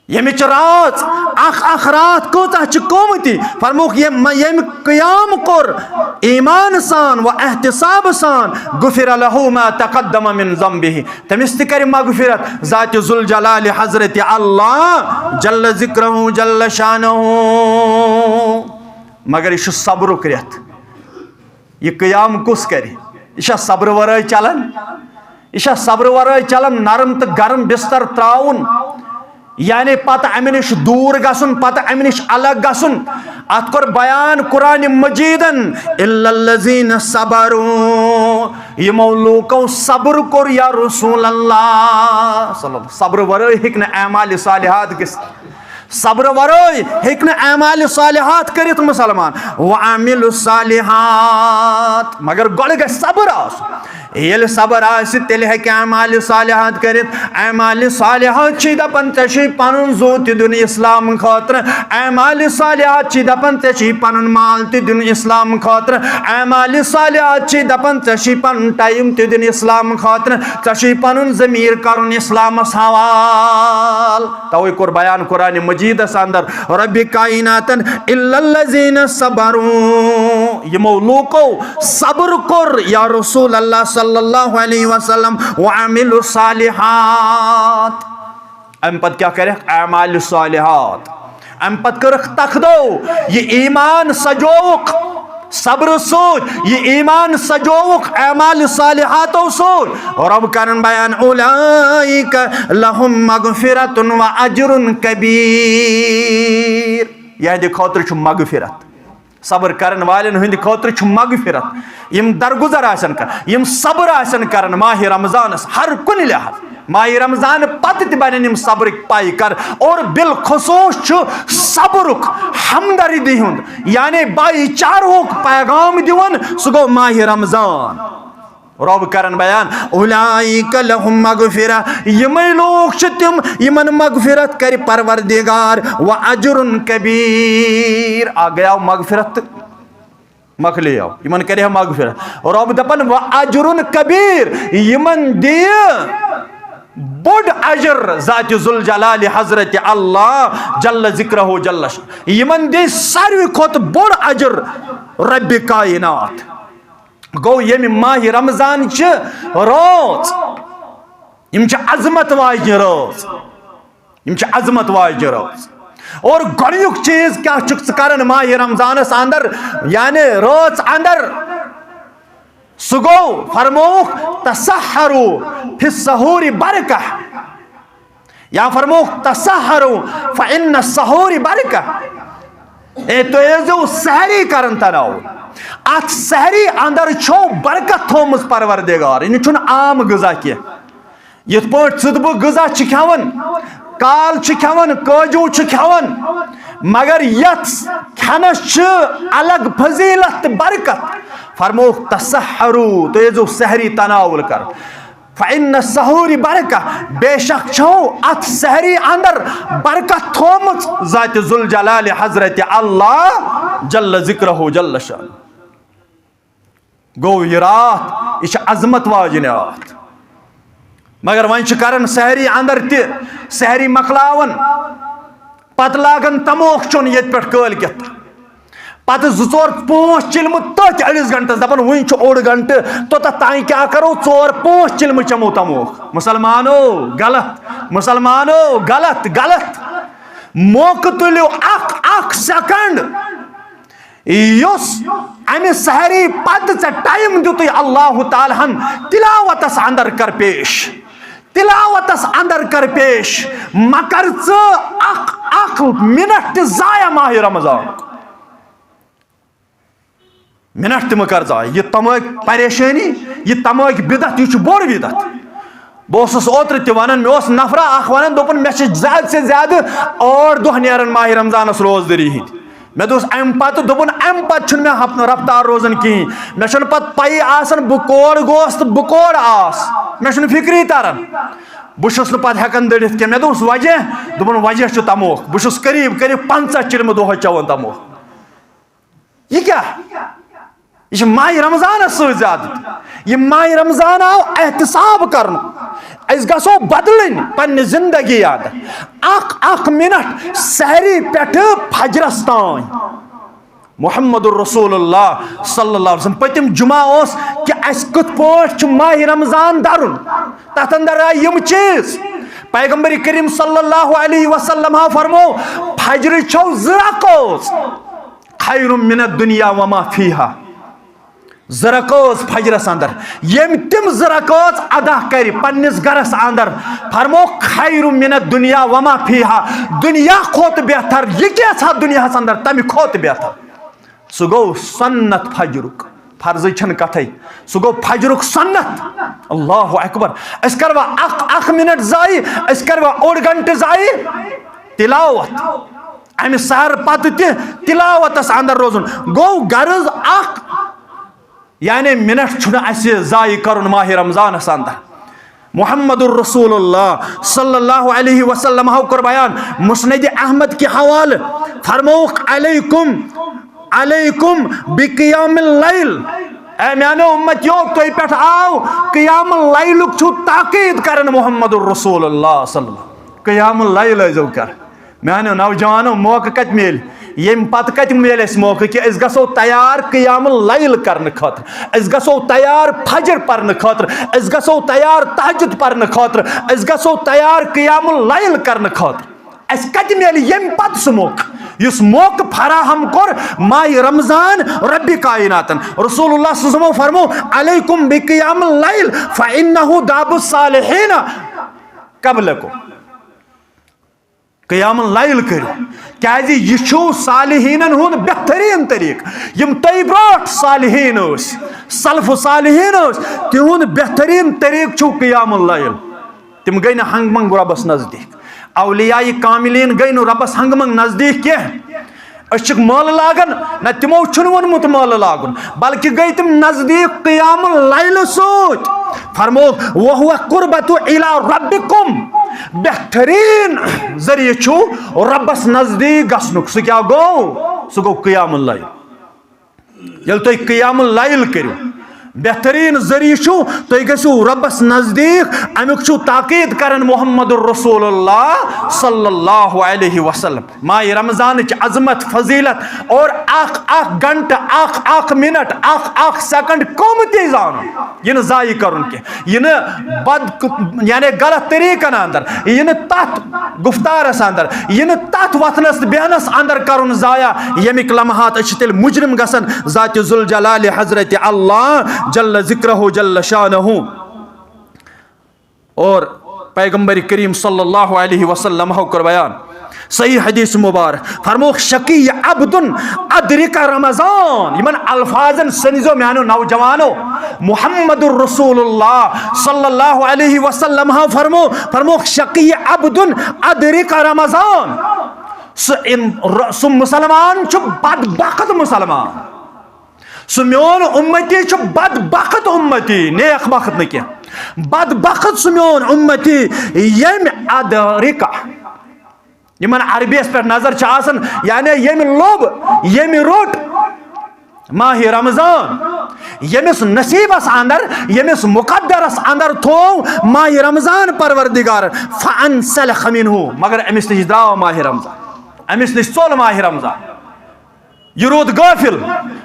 ییٚمِچ رٲژ، اکھ اکھ راتھ کۭژاہ چھِ قۭمتی۔ فرمووُکھ، ییٚمۍ، ییٚمۍ قیام کوٚر ایمان سان و احتساب سان، غفر لہ ما تقدم من ذنبہ، تٔمِس تہِ کرِ مغفرت ذات ذوالجلال حضرت اللہ جل ذکرہ جل شانہ۔ مگر یہِ چھُ صبرُک رٮ۪تھ۔ یہِ قیام کُس کرِ؟ یہِ چھا صبرٕ ورٲے چلان؟ یہِ چھا صبرٕ ورٲے چلان؟ نرم تہٕ گرم بستر تراوُن، یعنی پتہٕ امہِ نِش دوٗر گژھُن، پتہٕ امہِ نِش الگ گژھُن۔ اتھ کوٚر بیان قرآن مجیدن، "الا الذین صبروا"، یِمو لوٗکو صبر کوٚر یا رسول اللہ صلی اللہ علیہ وسلم۔ صبرٕ ورٲے ہیٚکہِ نہٕ اعمال صالحات گٔژھِتھ۔ صبرٕ ورٲے ہیٚکہِ نہٕ اعمال صالحات کٔرِتھ مسلمان۔ وعملوا الصالحات، مگر گۄڈٕ گژھِ صبر آسُن۔ ییٚلہِ صبر آسہِ، تیٚلہِ ہیٚکہِ اعمال صالحات کٔرِتھ۔ اعمال صالحات چھِ دپان، ژےٚ چھُے پنُن زُو تہِ دیُن اسلام خٲطرٕ۔ اعمال صالحات چھِ دپان، ژےٚ چھُے پنُن مال تہِ دیُن اسلام خٲطرٕ۔ اعمال صالحات چھِ دپان، ژےٚ چھُے پنُن ٹایم تہِ دیُن اسلام خٲطرٕ۔ ژےٚ چھُے پنُن ضمیر کرُن اسلامس حوال۔ توے کوٚر بیان قرآن مجیدس اندر رب کائناتن، "الا الذین صبروا"، یِمو لوٗکو صبر کوٚر یا رسول اللہ صلی اللہ علیہ وسلم، "وعملوا الصالحات"۔ امہِ پتہٕ کیٛاہ کرکھ؟ اعمال صالحات۔ امہِ پتہٕ کٔرٕکھ تخدو، یہِ ایمان سجووُکھ صبرٕ سۭتۍ، یہِ ایمان سجووُکھ اعمال صالحاتو سۭتۍ۔ رب کرن بیان، "اولئک لہم مغفرۃ و اجر کبیر"، یہندِ خٲطرٕ چھُ مغفرت۔ صبر کرن والٮ۪ن ہٕنٛدِ خٲطرٕ چھُ مغفرت۔ یِم درگزر آسن کران، یِم صبر آسن کران ماہِ رمضانس ہر کُنہِ لحاظ، ماہِ رمضان پتہٕ تہِ بنن یِم صبرٕکۍ پایہِ کر۔ اور بالخصوص چھُ صبرُک، ہمدردی ہُنٛد، یعنی بھائی چارہُک پیغام دِوان، سُہ گوٚو ماہِ رمضان۔ رب کرن بیان، "اولئک لہم مغفرہ"، یِمے لوٗکھ چھِ تِم یِمن مغفرت کرِ پروردگار، "و اجر کبیر"، آ گٔیاو مغفرت تہٕ مۄکلیو، یِمن کرِ ہا مغفرت۔ رب دپان، "و اجر کبیر"، یِمن دِیہِ بوٚڑ اجر ذات ذوالجلال حضرت اللہ جل ذکرہ جل شانہ، یِمن دِیہِ ساروی کھۄتہٕ بوٚڑ اجر رب کائنات۔ گوٚو ییٚمہِ ماہِ رمضان چہِ رٲژ، یِم چھِ عظمت واجنہِ رٲژ، یِم چھِ عظمت واجنہِ رٲژ۔ اور گۄڈنیُک چیٖز کیٛاہ چھُکھ ژٕ کران ماہِ رمضانس اندر، یعنی رٲژ اندر؟ سُہ گوٚو، فرمووُکھ، "تسحروا فی السحور برکہ"، یا فرمووُکھ، "تسحروا فإن السحور برکہ"۔ اے، تُہۍ ٲسۍزیو سحری کران تناوُل۔ اتھ سحری اندر چھو برکت تھٲومٕژ پروردگار، یہِ چھُنہٕ عام غذا کینٛہہ۔ یِتھ پٲٹھۍ ژٕدبہٕ غذا چھِ کھٮ۪وان، کال چھِ کھٮ۪وان، کٲجوٗ چھِ کھٮ۪وان، مگر یتھ کھٮ۪نس چھِ الگ فضیلت تہٕ برکت۔ فرمووُکھ، "تسحروا"، تُہۍ ٲسۍزیو سحری تناول کران۔ "فإن السحور برکہ"، بے شک چھو اتھ سحری اندر برکت تھومٕژ ذات ذوالجلال حضرت اللہ جل ذکرہ جل شانہ۔ گوٚو یہِ راتھ، یہِ چھِ عظمت واجِنۍ راتھ۔ مگر وۄنۍ چھِ کران سحری اندر تہِ، سحری مۄکلاوان، پتہٕ لاگان تموکھ چیوٚن ییٚتہِ پٮ۪ٹھ کٲلۍ کٮ۪تھ۔ پتہٕ زٕ ژور پانٛژھ چِلمہٕ تٔتھۍ أڑِس گھنٹس، دپان وُنہِ چھُ اوٚڑ گھنٹہٕ، توٚتتھ تام کیٛاہ کرو؟ ژور پانٛژھ چِلمہٕ چمو تموکھ۔ مسلمانو، غلط۔ مسلمانو، غلط، غلط۔ موقعہٕ تُلِو اکھ، اکھ سیکنڈ۔ یُس امہِ سحری پتہٕ ژےٚ ٹائم دیُتُے اللہ تعالیٰ ہن، تلاوتس اندر کر پیش، تلاوتس اندر کر پیش۔ مہ کر ژٕ اکھ، اکھ منٹ تہِ ضایع ماہِ رمضان۔ منٹ تہِ مہ کر ضایع۔ یہِ تمٲکۍ پریشٲنی، یہِ تمٲکۍ بدعت، یہِ چھُ بوٚڑ بدعت۔ بہٕ اوسُس اوترٕ تہِ ونان، مےٚ اوس نفرا اکھ ونان، دوٚپُن، مےٚ چھِ زیادٕ سے زیادٕ ٲٹھ دۄہ نیران ماہِ رمضانس روزدٔری ہٕنٛدۍ۔ مےٚ دوٚپُس، امہِ پتہٕ، دوٚپُن، امہِ پتہٕ چھُنہٕ مےٚ ہفتہٕ رفتار روزان کِہیٖنۍ۔ مےٚ چھَنہٕ پتہٕ پَیی آسان بہٕ کور گوس تہٕ بہٕ کور آس۔ مےٚ چھُنہٕ فکری تران۔ بہٕ چھُس نہٕ پتہٕ ہٮ۪کان دٔڑِتھ کینٛہہ۔ مےٚ دوٚپُس، وجہ؟ دوٚپُن، وجہ چھُ تموکھ۔ بہٕ چھُس قریب قریب پنٛژاہ چِلمہٕ دۄہس چٮ۪وان تموکھ۔ یہِ کیٛاہ؟ یہِ چھِ ماہِ رمضانس سۭتۍ زیادٕ۔ یہِ ماہِ رمضان آو احتساب کرنہٕ۔ أسۍ گژھو بدلٕنۍ پننہِ زندگی اندر۔ اکھ اکھ منٹ سحری پٮ۪ٹھٕ فجرس تام۔ محمد رسول اللہ صلی اللہ علیہ وسلم، پٔتِم جمعہ اوس کہِ اَسہِ کِتھ پٲٹھۍ چھُ ماہِ رمضان دَرُن، تَتھ اندر آیہِ یِم چیٖز۔ پیغمبر کریم صلی اللہ علیہ وسلم ہا فرمو، فجر چھو زٕ رکٲژ خیر من الدنیا وما فیہا۔ زٕ رکٲژ فجرس اندر، ییٚمۍ تِم زٕ رکٲژ ادا کرِ پننِس گرس اندر، فرمو، خیر من الدنیا وما فیہا، دنیا کھۄتہٕ بہتر، یہِ کیٛاہ چھا دنیاہس اندر، تمہِ کھۄتہٕ بہتر۔ سُہ گوٚو سنت فجرُک، فرضٕچ چھنہٕ کتھے، سُہ گوٚو فجرُک سنت۔ اللہ اکبر۔ أسۍ کروا اکھ، اکھ منٹ ضایع؟ أسۍ کروا اوٚڑ گنٹہٕ ضایع؟ تلاوت۔ امہِ سحر پتہٕ تہِ تلاوتس اندر روزُن۔ گوٚو غرض اکھ، یعنی منٹ چھُنہٕ اسہِ ضایع کرُن ماہِ رمضانس اندر۔ محمد رسول اللہ صلی اللہ علیہ وسلم ہو کوٚر بیان مسند احمد کہِ حوالہٕ، فرمووُکھ، علیکم، علیکم بقیام اللیل۔ اے میانیو امتیو، تۄہہِ پٮ۪ٹھ آو قیام اللیلُک چھُ تاکید کران محمد رسول اللہ صلی اللہ علیہ وسلم۔ قیام اللیل ٲسۍزیو کران۔ میانیو نوجوانو، موقعہٕ کتہِ میلہِ؟ ییٚمہِ پتہٕ کتہِ میلہِ اسہِ موقعہٕ کہِ أسۍ گژھو تیار قیام اللیل کرنہٕ خٲطرٕ، أسۍ گژھو تیار فجر پرنہٕ خٲطرٕ، أسۍ گژھو تیار تہجد پرنہٕ خٲطرٕ، أسۍ گژھو تیار قیام اللیل کرنہٕ خٲطرٕ؟ اسہِ کتہِ میلہِ ییٚمہِ پتہٕ سُہ موقعہٕ، یُس موقعہٕ فراہم کوٚر ماہِ رمضان ربِ کائناتن؟ رسول اللہ صلی اللہ علیہ وسلم فرمو، علیکم بقیام اللیل فانہ داب الصالحین قبلکم۔ قیام اللیل کٔرِو، کیازِ یہِ چھُ صالحینن ہُنٛد بہتریٖن طریٖقہٕ۔ یِم تۄہہِ برونٛٹھ صالحین ٲسۍ، سلف صالحین ٲسۍ، تِہُنٛد بہتریٖن طریٖقہٕ چھُ قیام اللیل۔ تِم گٔے نہٕ ہنٛگہٕ منٛگہٕ رۄبس نزدیٖک۔ اولیاء کاملین گٔے نہٕ رۄبس ہنٛگہٕ منٛگہٕ نزدیٖک کینٛہہ۔ أسۍ چھِکھ مٲلہٕ لاگان، نہ، تِمو چھُنہٕ ووٚنمُت مٲلہٕ لاگُن، بلکہِ گٔے تِم نزدیٖک قیام اللیل سۭتۍ۔ فرمووُکھ، "وَهُوَ قُرْبَةُ إِلَىٰ رَبِّكُمْ"، بہتریٖن ذٔریعہٕ چھُ رۄبس نزدیٖک گژھنُک۔ سُہ کیٛاہ گوٚو؟ سُہ گوٚو قیام اللیل۔ ییٚلہِ تُہۍ قیام اللیل کٔرِو، بہترین ذریعہ چھُ، تُہۍ گٔژھِو رۄبس نزدیٖک۔ امیُک چھُ تاکید کران محمد رسول اللہ صلی اللہ علیہ وسلم۔ ماہِ رمضانٕچ عظمت، فضیلت اور اکھ اکھ گھنٹہٕ، اکھ اکھ منٹ، اکھ اکھ سیکنڈ قۭمتی زانُن، یہِ نہٕ ضایع کرُن کینٛہہ، یہِ نہٕ بد، یعنی غلط طریٖقن اندر، یہِ نہٕ تتھ گفتارس اندر، یہِ نہٕ تتھ وۄتھنس تہٕ بیہنس اندر کرُن ضایع، ییٚمِکۍ لمحات أسۍ چھِ تیٚلہِ مجرم گژھان ذات ذوالجلال حضرت اللہ جل ذکرہ جل شانہ۔ اور پیغمبر کریم صلی اللہ علیہ وسلم ہو کر بیان، صحیح حدیث مبارک، فرموک، شقی عبد ادرک رمضان۔ یمن الفاظن سنزو میانو نوجوانو، محمد رسول اللہ صلی اللہ علیہ وسلم ہو فرمو، فرموک، شقی عبد ادرک رمضان۔ سُہ ان-، سُہ مسلمان چھُ بدبخت مسلمان۔ سُہ میون امتی چھُ بدبخت امتی، نیک بخت نہٕ کینٛہہ۔ بدبخت سُہ میون امتی، ییٚمۍ ادرکہ، یِمن عربیس پٮ۪ٹھ نظر چھِ آسان، یعنی ییٚمۍ لوٚب، ییٚمۍ روٚٹ ماہِ رمضان، ییٚمِس نصیٖبس اندر، ییٚمِس مقدرس اندر تھوو ماہِ رمضان پروردگار، فانسلخ منہ، مگر أمِس نِش درٛاو ماہِ رمضان، أمِس نِش ژوٚل ماہِ رمضان۔ یہِ روٗد غٲفِل۔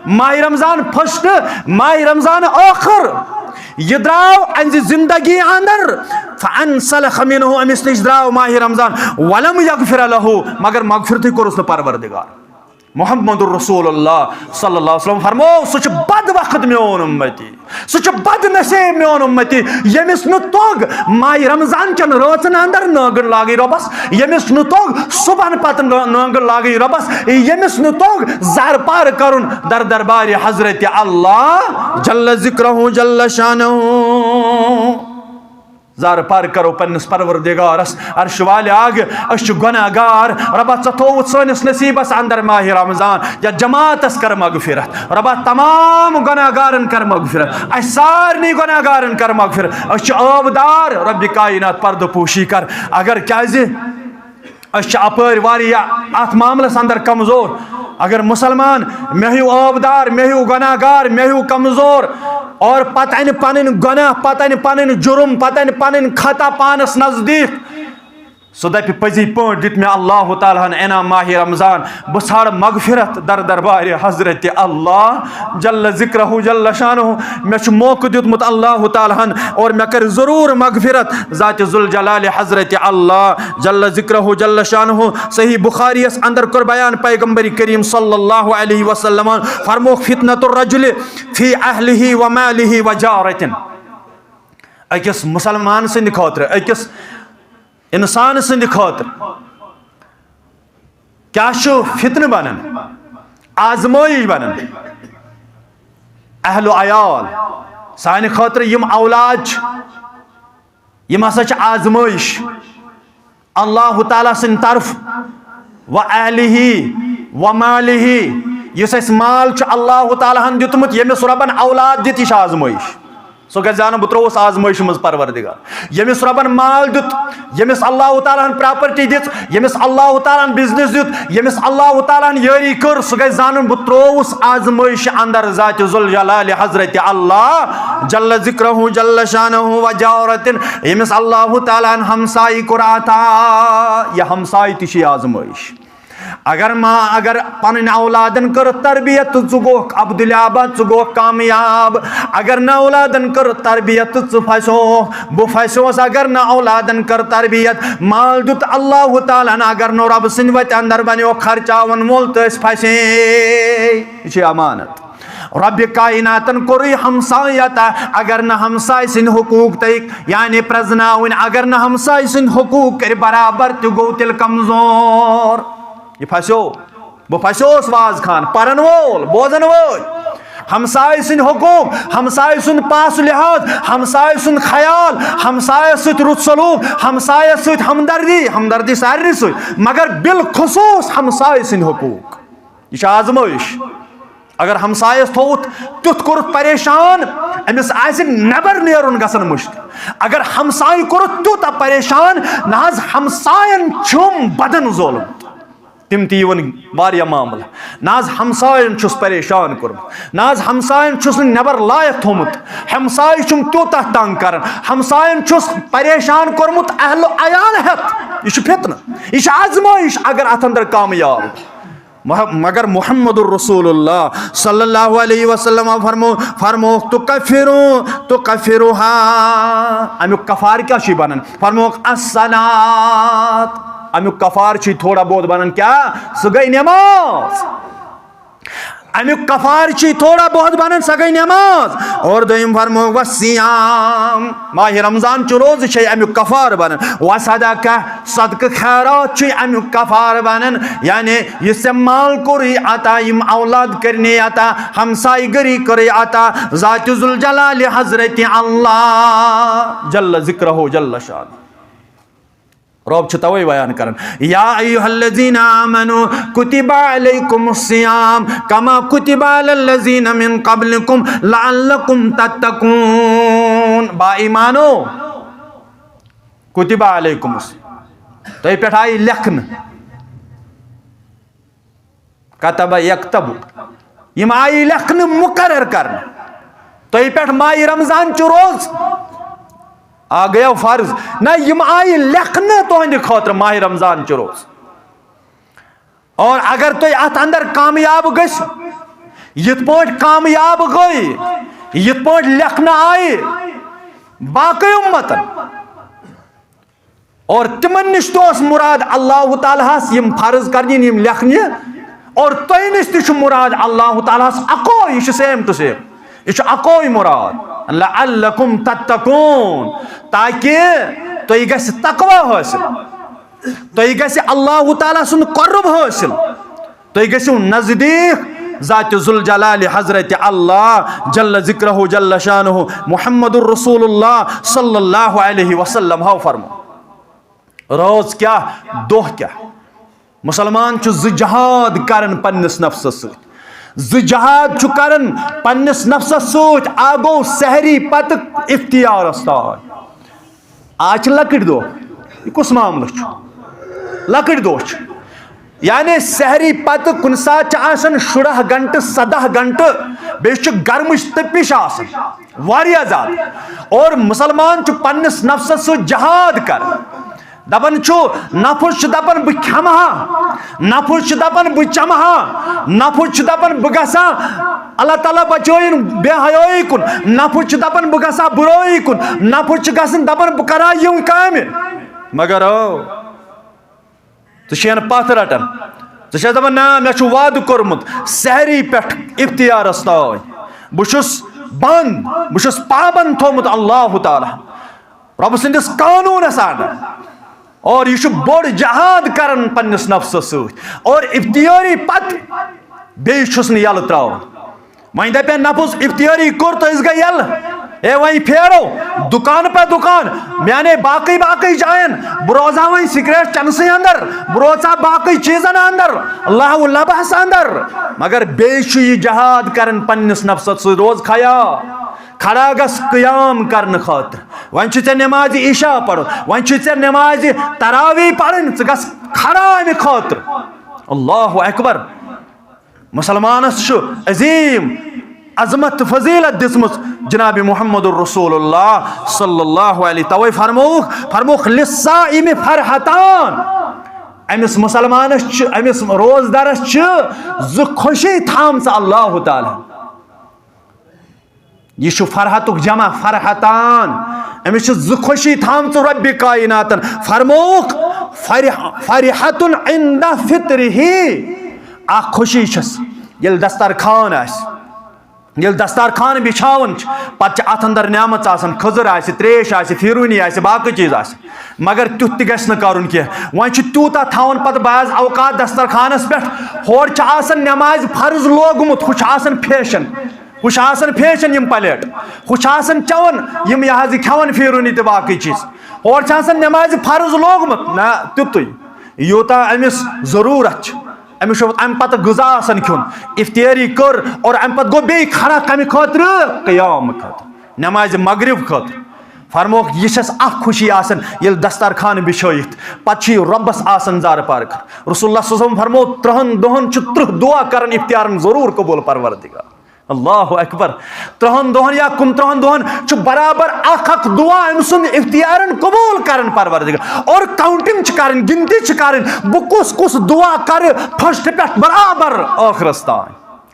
ماہِ رمضان پھٔچ نہٕ، ماہِ رمضان ٲخٕر۔ یہِ درٛاو أہنٛزِ زندگی اندر۔ فانسلخ منہ، أمِس نِش درٛاو ماہِ رمضان۔ ولم یغفر لہ، مگر مغفرتٕے کوٚرُس نہٕ پروردگار۔ محمد رسول اللہ صلی اللہ علیہ وسلم فرمو، سُہ چھُ بدبخت میون امتی۔ سُہ چھُ بد نصیب میون امتی، ییٚمِس نہٕ توٚگ ماہِ رمضان کٮ۪ن رٲژن اندر نٲنٛگٕر لاگٕنۍ رۄبس، ییٚمِس نہٕ توٚگ صبحن پتہٕ نٲ-، نٲنٛگٕر لاگٕنۍ رۄبس، ییٚمِس نہٕ توٚگ زر پار کرُن در دربارِ حضرت اللہ جل ذکرہ جل شانہ۔ زار پار کرو پننِس پروردگارس، عرش والہِ آگہِ، أسۍ چھِ گۄناہ گار۔ رۄبا، ژےٚ تھووُتھ سٲنِس نصیٖبس اندر ماہِ رمضان، یا جماعتس کر مغفرت۔ رۄبا، تمام گۄناہ گارن کر مغفرت، اسہِ سارنٕے گۄناہ گارن کر مغفرت۔ أسۍ چھِ عٲب دار، رۄبِ کاینات پردٕ پوشی کر۔ اگر کیازِ أسۍ چھِ اپٲرۍ واریاہ اتھ معاملس اندر کمزور۔ اگر مسلمان مےٚ ہیوٗ عٲب دار، مےٚ ہیوٗ گۄناہ گار، مےٚ ہیوٗ کمزور، اور پتہٕ انہِ پنٕنۍ گۄناہ، پتہٕ انہِ پنٕنۍ جُرم، پتہٕ انہِ پنٕنۍ خطا پانس نزدیٖک، سُہ دپہِ، پٔزی پٲٹھۍ دیُت مےٚ اللہ تعالیٰ ہن انعام ماہِ رمضان، بہٕ ژھانڈٕ مغفرت در دربارِ حضرت اللہ جل ذکرہ جل شانہ۔ مےٚ چھُ موقعہٕ دیُتمُت اللہ تعالیٰ ہن، اور مےٚ کرِ ضروٗر مغفرت ذات ذوالجلال حضرت اللہ جل ذکرہ جل شانہ۔ صحیح بخاری یس اندر کوٚر بیان پیغمبر کریم صلی اللہ علیہ وسلم فرموک، فتنة الرجل فی اہلہ و مالہ و جارتہ۔ أکِس مسلمان سٕنٛدِ خٲطرٕ، أکِس انسان سٕنٛدِ خٲطرٕ کیٛاہ چھُ فتنہٕ بنان؟ آزمٲیِش بنان۔ اہل و عیال، سانہِ خٲطرٕ یِم اولاد چھِ، یِم ہسا چھِ آزمٲیِش اللہ تعالیٰ سٕنٛدِ طرفہٕ۔ و اہلہ و مالہ، یُس اَسہِ مال چھُ اللہ تعالیٰ ہن دیُتمُت، ییٚمِس رۄبن اولاد دِتھ، یہِ چھِ آزمٲیِش۔ سُہ گژھِ زانُن، بہٕ ترٛووُس آزمٲیشہِ منٛز پروردگار۔ ییٚمِس رۄبن مال دیُت، ییٚمِس اللہ تعالیٰ ہن پراپرٹی دِژ، ییٚمِس اللہ تعالیٰ ہن بزنس دیُت، ییٚمِس اللہ تعالیٰ ہن یٲری کٔر، سُہ گژھِ زانُن، بہٕ ترٛووُس آزمٲیشہِ اندر ذات ذوالجلال حضرت اللہ جل ذکرہ جل شانہ و جارتہ۔ ییٚمِس اللہ تعالیٰ ہن ہمسایہِ کوٚر عطا، یہِ ہمسایہِ تہِ چھِ آزمٲیش۔ اگر ما، اگر پنٕنۍ اولادن کٔر تربیت تہٕ ژٕ گوکھ عبدالیاباد، ژٕ گوکھ کامیاب۔ اگر نہٕ اولادن کٔر تربیت تہٕ ژٕ پھسیوکھ، بہٕ پھسیوس۔ اگر نہٕ اولادن کٔر تربیت، مال دیُت اللہ تعالیٰ ہن، اگر نہٕ رۄبہٕ سٕنٛدِ وتہِ اندر بنیو خرچاون وول، تہٕ أسۍ پھسے۔ یہِ چھِ امانت۔ رۄبِ کایناتن کوٚرُے ہمسایت، اگر نہٕ ہمسایہِ سٕنٛدۍ حقوٗق تہٕ یعنی پرزناوٕنۍ، اگر نہٕ ہمسایہِ سٕنٛدۍ حقوٗق کٔرۍ برابر، تہِ گوٚو تیٚلہِ کمزور۔ یہِ پھسیو، بہٕ پھسیوس واز خان، پرن وول، بوزن وٲلۍ۔ ہمسایہِ سٕنٛدۍ حقوٗق، ہمسایہِ سُنٛد پاس و لحاظ، ہمسایہِ سُنٛد خیال، ہمسایس سۭتۍ رُت سلوٗک، ہمسایس سۭتۍ ہمدردی، ہمدردی سارنٕے سۭتۍ، مگر بالخصوٗص ہمسایہِ سٕنٛدۍ حقوٗق۔ یہِ چھِ آزمٲیش۔ اگر ہمسایس تھووُتھ تیُتھ کوٚرُتھ پریشان، أمِس آسہِ نٮ۪بر نیرُن گژھان مُشکل۔ اگر ہمسایہِ کوٚرُتھ تیوٗتاہ پریشان، نہ حظ، ہمساین چھُم بدن زولمُت۔ تِم تہِ یِوان واریاہ معاملہٕ۔ نہ حظ، ہمساین چھُس پریشان کوٚرمُت، نہ حظ، ہمساین چھُس نہٕ نٮ۪بر لایق تھوٚمُت، ہمسایہِ چھُم تیوٗتاہ تنگ کران، ہمساین چھُس پریشان کوٚرمُت اہل و عیال ہٮ۪تھ۔ یہِ چھُ فتنہٕ، یہِ چھِ آزمٲیش۔ اگر اتھ اندر کامیاب مح-، مگر محمد رسول اللہ صلی اللہ علیہ وسلم فرمو، فرموک، تُکفِرُ، تُکفِرُہا، امیُک کفار کیٛاہ چھُے بنان؟ فرموک، الصلاۃ۔ امیُک کفار چھُے تھوڑا بہت بنان کیٛاہ؟ سُہ گٔے نٮ۪ماز۔ امیُک کفار چھُے تھوڑا بہت بنان، سۄ گٔے نٮ۪ماز۔ اور دوٚیِم فرموک، والصیام۔ ماہِ رمضان چہِ روزٕ چھے امیُک کفار بنان۔ وصدقہ، صدقہٕ خیرات چھُے امیُک کفار بنان۔ یعنی یُس ژےٚ مال کوٚرُے عطا، یِم اولاد کٔرنی عطا، ہمسایہِ گٔری کٔرٕے عطا، ذاتِ ذوالجلالِ حضرت اللہ جل ذکرہ جل شانہ۔ رب چھُ توے بیان کران، یا ایھا الذین آمنوا کتب علیکم الصیام کما کتب علی الذین من قبلکم لعلکم تتقون۔ با ایمانو، کتب علیکم الصیام، تۄہہِ پٮ۪ٹھ آیہِ لیکھنہٕ، کتب یکتب، یِم آیہِ لیکھنہٕ، مقرر کرنہٕ۔ تۄہہِ پٮ۪ٹھ ماہِ رمضان چہِ روز آ گٔیو فرض۔ نہ، یِم آیہِ لیکھنہٕ تُہنٛدِ خٲطرٕ ماہِ رمضان چہِ روز۔ اور اگر تُہۍ اتھ اندر کامیاب گٔژھِو، یِتھ پٲٹھۍ کامیاب گٔے، یِتھ پٲٹھۍ لیکھنہٕ آیہِ باقٕے امتن، اور تِمن نِش تہِ اوس مُراد اللہ تعالیٰ ہس یِم فرض کرنہِ، یِم لیکھنہِ، اور تۄہہِ نِش تہِ چھُ مُراد اللہ تعالیٰ ہس اکوے، یہِ چھُ same to same، یہِ چھُ اکوے مُراد، لعلکم تتقون، تاکہِ تۄہہِ گژھِ تقوی حٲصِل، تۄہہِ گژھِ اللہ تعالیٰ سُنٛد قرب حٲصِل۔ تُہۍ گٔژھِو نزدیٖک ذاتِ ذوالجلالِ حضرت اللہ جل ذکرہ جل شانہ محمد رسول اللہ صلی اللہ علیہ وسلم۔ ہاو فرمو، رٲژ کیٛاہ، دۄہ کیٛاہ؟ مُسلمان چھُ زٕ جہاد کران پننِس نفسس سۭتۍ، زٕ جہاد چھُ کران پننِس نفسس سۭتۍ۔ اکھ گوٚو سحری پتہٕ افطارس تام۔ آز چھِ لۄکٕٹۍ دۄہ۔ یہِ کُس معاملہٕ چھُ؟ لۄکٕٹۍ دۄہ چھِ۔ یعنی سحری پتہٕ کُنہِ ساتہٕ چھِ آسان شُراہ گھنٹہٕ، سداہ گھنٹہٕ، بیٚیہِ چھُ گرمٕچ تٔپِش آسان واریاہ زیادٕ۔ اور مُسلمان چھُ پننِس نفسس سۭتۍ جہاد کران۔ دپان چھُ، نفس چھُ دپان، بہٕ کھٮ۪مہٕ ہا، نفس چھُ دپان، بہٕ چمہٕ ہا، نفس چھُ دپان، بہٕ گژھٕ ہا، اللہ تعالیٰ بچٲیِن بے حیٲیی کُن۔ نفس چھُ دپان، بہٕ گژھٕ ہا بُرٲیی کُن۔ نفس چھُ گژھان دپان، بہٕ کرٕ ہا یِم کامہِ۔ مگر او، ژٕ چھُ ہن پتھ رٹان۔ ژٕ چھَس دپان، نہ، مےٚ چھُ وعدٕ کوٚرمُت سحری پٮ۪ٹھ افطارس تام۔ بہٕ چھُس بنٛد، بہٕ چھُس پابنٛد تھوٚومُت اللہ تعالیٰ۔ رۄب سٕنٛدِس قانوٗنس اندر۔ اور یہِ چھُ بوٚڑ جہاد کران پننِس نفسس سۭتۍ۔ اور افطٲری پتہٕ بیٚیہِ چھُس نہٕ یلہٕ تراوان۔ وۄنۍ دپہِ نفس، افطٲری کوٚر تہٕ أسۍ گٔے یلہٕ۔ اے وۄنۍ پھیرو دُکان پہ دُکان، میانے باقٕے باقٕے جاین۔ بہٕ روزٕ ہا وۄنۍ سگریٹ چنسٕے اندر، بہٕ روزٕ ہا باقٕے چیٖزن اندر، لہو لبہس اندر۔ مگر بیٚیہِ چھُ یہِ جہاد کران پننِس نفسس سۭتۍ۔ روز کھیا، کھڑا گژھ قیام کرنہٕ خٲطرٕ۔ وۄنۍ چھُ ژےٚ نمازِ عشاء پرُن، وۄنۍ چھُ ژےٚ نمازِ تراویح پرٕنۍ، ژٕ گژھ کھڑا امہِ خٲطرٕ۔ اللہ اکبر۔ مسلمانس چھُ عظیم عظمت تہٕ فضیلت دِژمٕژ جناب محمد رسول اللہ صلی اللہ علیہ۔ توے فرمووُکھ، فرمووُکھ، للصائم فرحتان۔ أمِس مسلمانس چھِ، أمِس روزدارس چھِ زٕ خوشی تھامژٕ اللہ تعالیٰ۔ یہِ چھُ فرحتُک جمع، فرحتان۔ أمِس چھِ زٕ خوشی تھامژٕ رۄبِ کایناتن۔ فرمووُکھ، فرح-، فرحتُن عند فطرہ۔ اکھ خوشی چھس، ییٚلہِ دسترخوان آسہِ، ییٚلہِ دسترخوان بِچھاوان چھِ، پتہٕ چھِ اتھ اندر نعمژ آسان، کھٔزٕر آسہِ، تریش آسہِ، فیرونی آسہِ، باقٕے چیٖز آسہِ، مگر تیُتھ تہِ گژھِ نہٕ کرُن کینٛہہ۔ وۄنۍ چھُ تیوٗتاہ تھاوان پتہٕ بعض اوقات دسترخوانس پٮ۪ٹھ، ہورٕ چھُ آسان نمازِ فرض لوگمُت، ہُہ چھُ آسان فیشن۔ ہُہ چھُ آسان فیشن یِم پلیٹ، ہُہ چھُ آسان چٮ۪وان یِم، یہِ حظ یہِ کھٮ۪وان فیرونی تہٕ باقٕے چیٖز۔ ہورٕ چھُ آسان نمازِ فرض لوگمُت، نہ تیُتُے۔ یوٗتاہ أمِس ضروٗرت چھِ، أمِس چھُ اَمہِ پتہٕ غذا آسان کھیوٚن۔ افطٲری کٔر اور اَمہِ پتہٕ گوٚو بیٚیہِ کھڑا کَمہِ خٲطرٕ؟ قیام خٲطرٕ، نمازِ مغرب خٲطرٕ۔ فرمووُکھ، یہِ چھَس اکھ خوشی آسان، ییٚلہِ دسترخوان بِچھٲیِتھ پتہٕ چھُ یہِ رۄبَس آسان زارٕ پار کران۔ رسول اللہ صلی اللہ علیہ وسلم فرموو، ترٛہَن دۄہَن چھُ ترٛہ دعا کران افتیارن ضروٗر قبول پروردگار۔ اللہ اکبر۔ ترٛہَن دۄہَن یا کُنترٛہَن دۄہَن چھُ برابر اکھ اکھ دعا أمۍ سُنٛد افتیارن قبول کران پروردگار۔ اور counting چھِ کرٕنۍ، گنتی چھِ کرٕنۍ، بہٕ کُس کُس دعا کرٕ first پٮ۪ٹھ برابر ٲخرس تام۔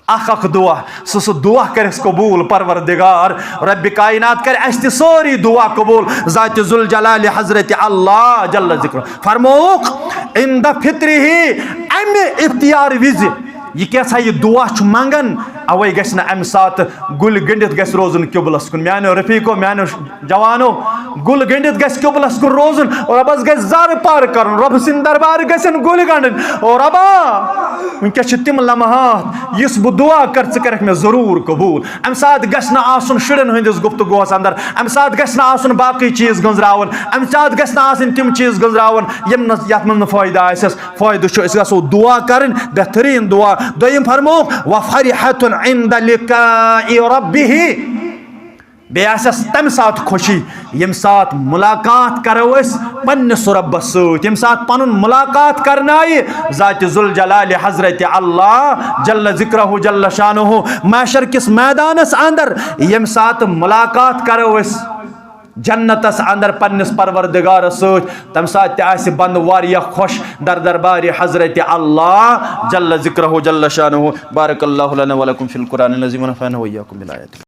اکھ اکھ دعا، سُہ سُہ دعا کرٮ۪س قبول پروردگار۔ رب کائنات کرِ اَسہِ تہِ سٲری دعا قبول۔ ذات ذوالجلال حضرت اللہ جل ذکر فرمووُکھ، عند فطرہ، امہِ افتیار وِزِ، یہِ کیٛاہ سا یہِ دعا چھُ منٛگان، اوے گژھِ نہٕ امہِ ساتہٕ گُلۍ گٔنڈِتھ گژھِ روزُن قبلس کُن۔ میانیو رفیقو، میانیو جوانو، گُل گٔنڈِتھ گژھِ قبلس کُن روزُن، رۄبس گژھِ زارٕ پار کرُن، رۄبہٕ سٕنٛدِ دربارٕ گژھن گُلۍ گنڈٕنۍ۔ او رۄبا، وٕنکیٚس چھِ تِم لمحات، یُس بہٕ دعا کر، ژٕ کرکھ مےٚ ضروٗر قبوٗل۔ امہِ ساتہٕ گژھِ نہٕ آسُن شُرٮ۪ن ہٕنٛدِس گفتگوہس اندر، امہِ ساتہٕ گژھِ نہٕ آسُن باقٕے چیٖز گٔنٛزراوُن، امہِ ساتہٕ گژھِ نہٕ آسٕنۍ تِم چیٖز گٔنٛزراوُن، یِم نہٕ، یتھ منٛز نہٕ فٲیدٕ آسٮ۪س۔ فٲیدٕ چھُ، أسۍ گژھو دعا کرٕنۍ، بہتریٖن دعا۔ دوٚیِم فرمووُکھ، وفرحة عند لقاء ربه۔ بیٚیہِ آسٮ۪س تَمہِ ساتہٕ خوشی، ییٚمہِ ساتہٕ مُلاقات کَرو أسۍ پنٛنِس رۄبَس سۭتۍ، ییٚمہِ ساتہٕ پَنُن مُلاقات کَرنایہِ ذاتِ ذوالجلالِ حضرت اللہ جل ذکرہ جل شانہ محشر کِس میدانَس اندر، ییٚمہِ ساتہٕ مُلاقات کَرو أسۍ جنتَس اندر پنٛنِس پروردگارَس سۭتۍ، تَمہِ ساتہٕ تہِ آسہِ بنٛدٕ واریاہ خۄش در دربارِ حضرت اللہ جل ذکرہ جل شانہ۔ بارک اللہ لنا ولکم فی القرآن العظیم ونفعنا وإیاکم بالآیات۔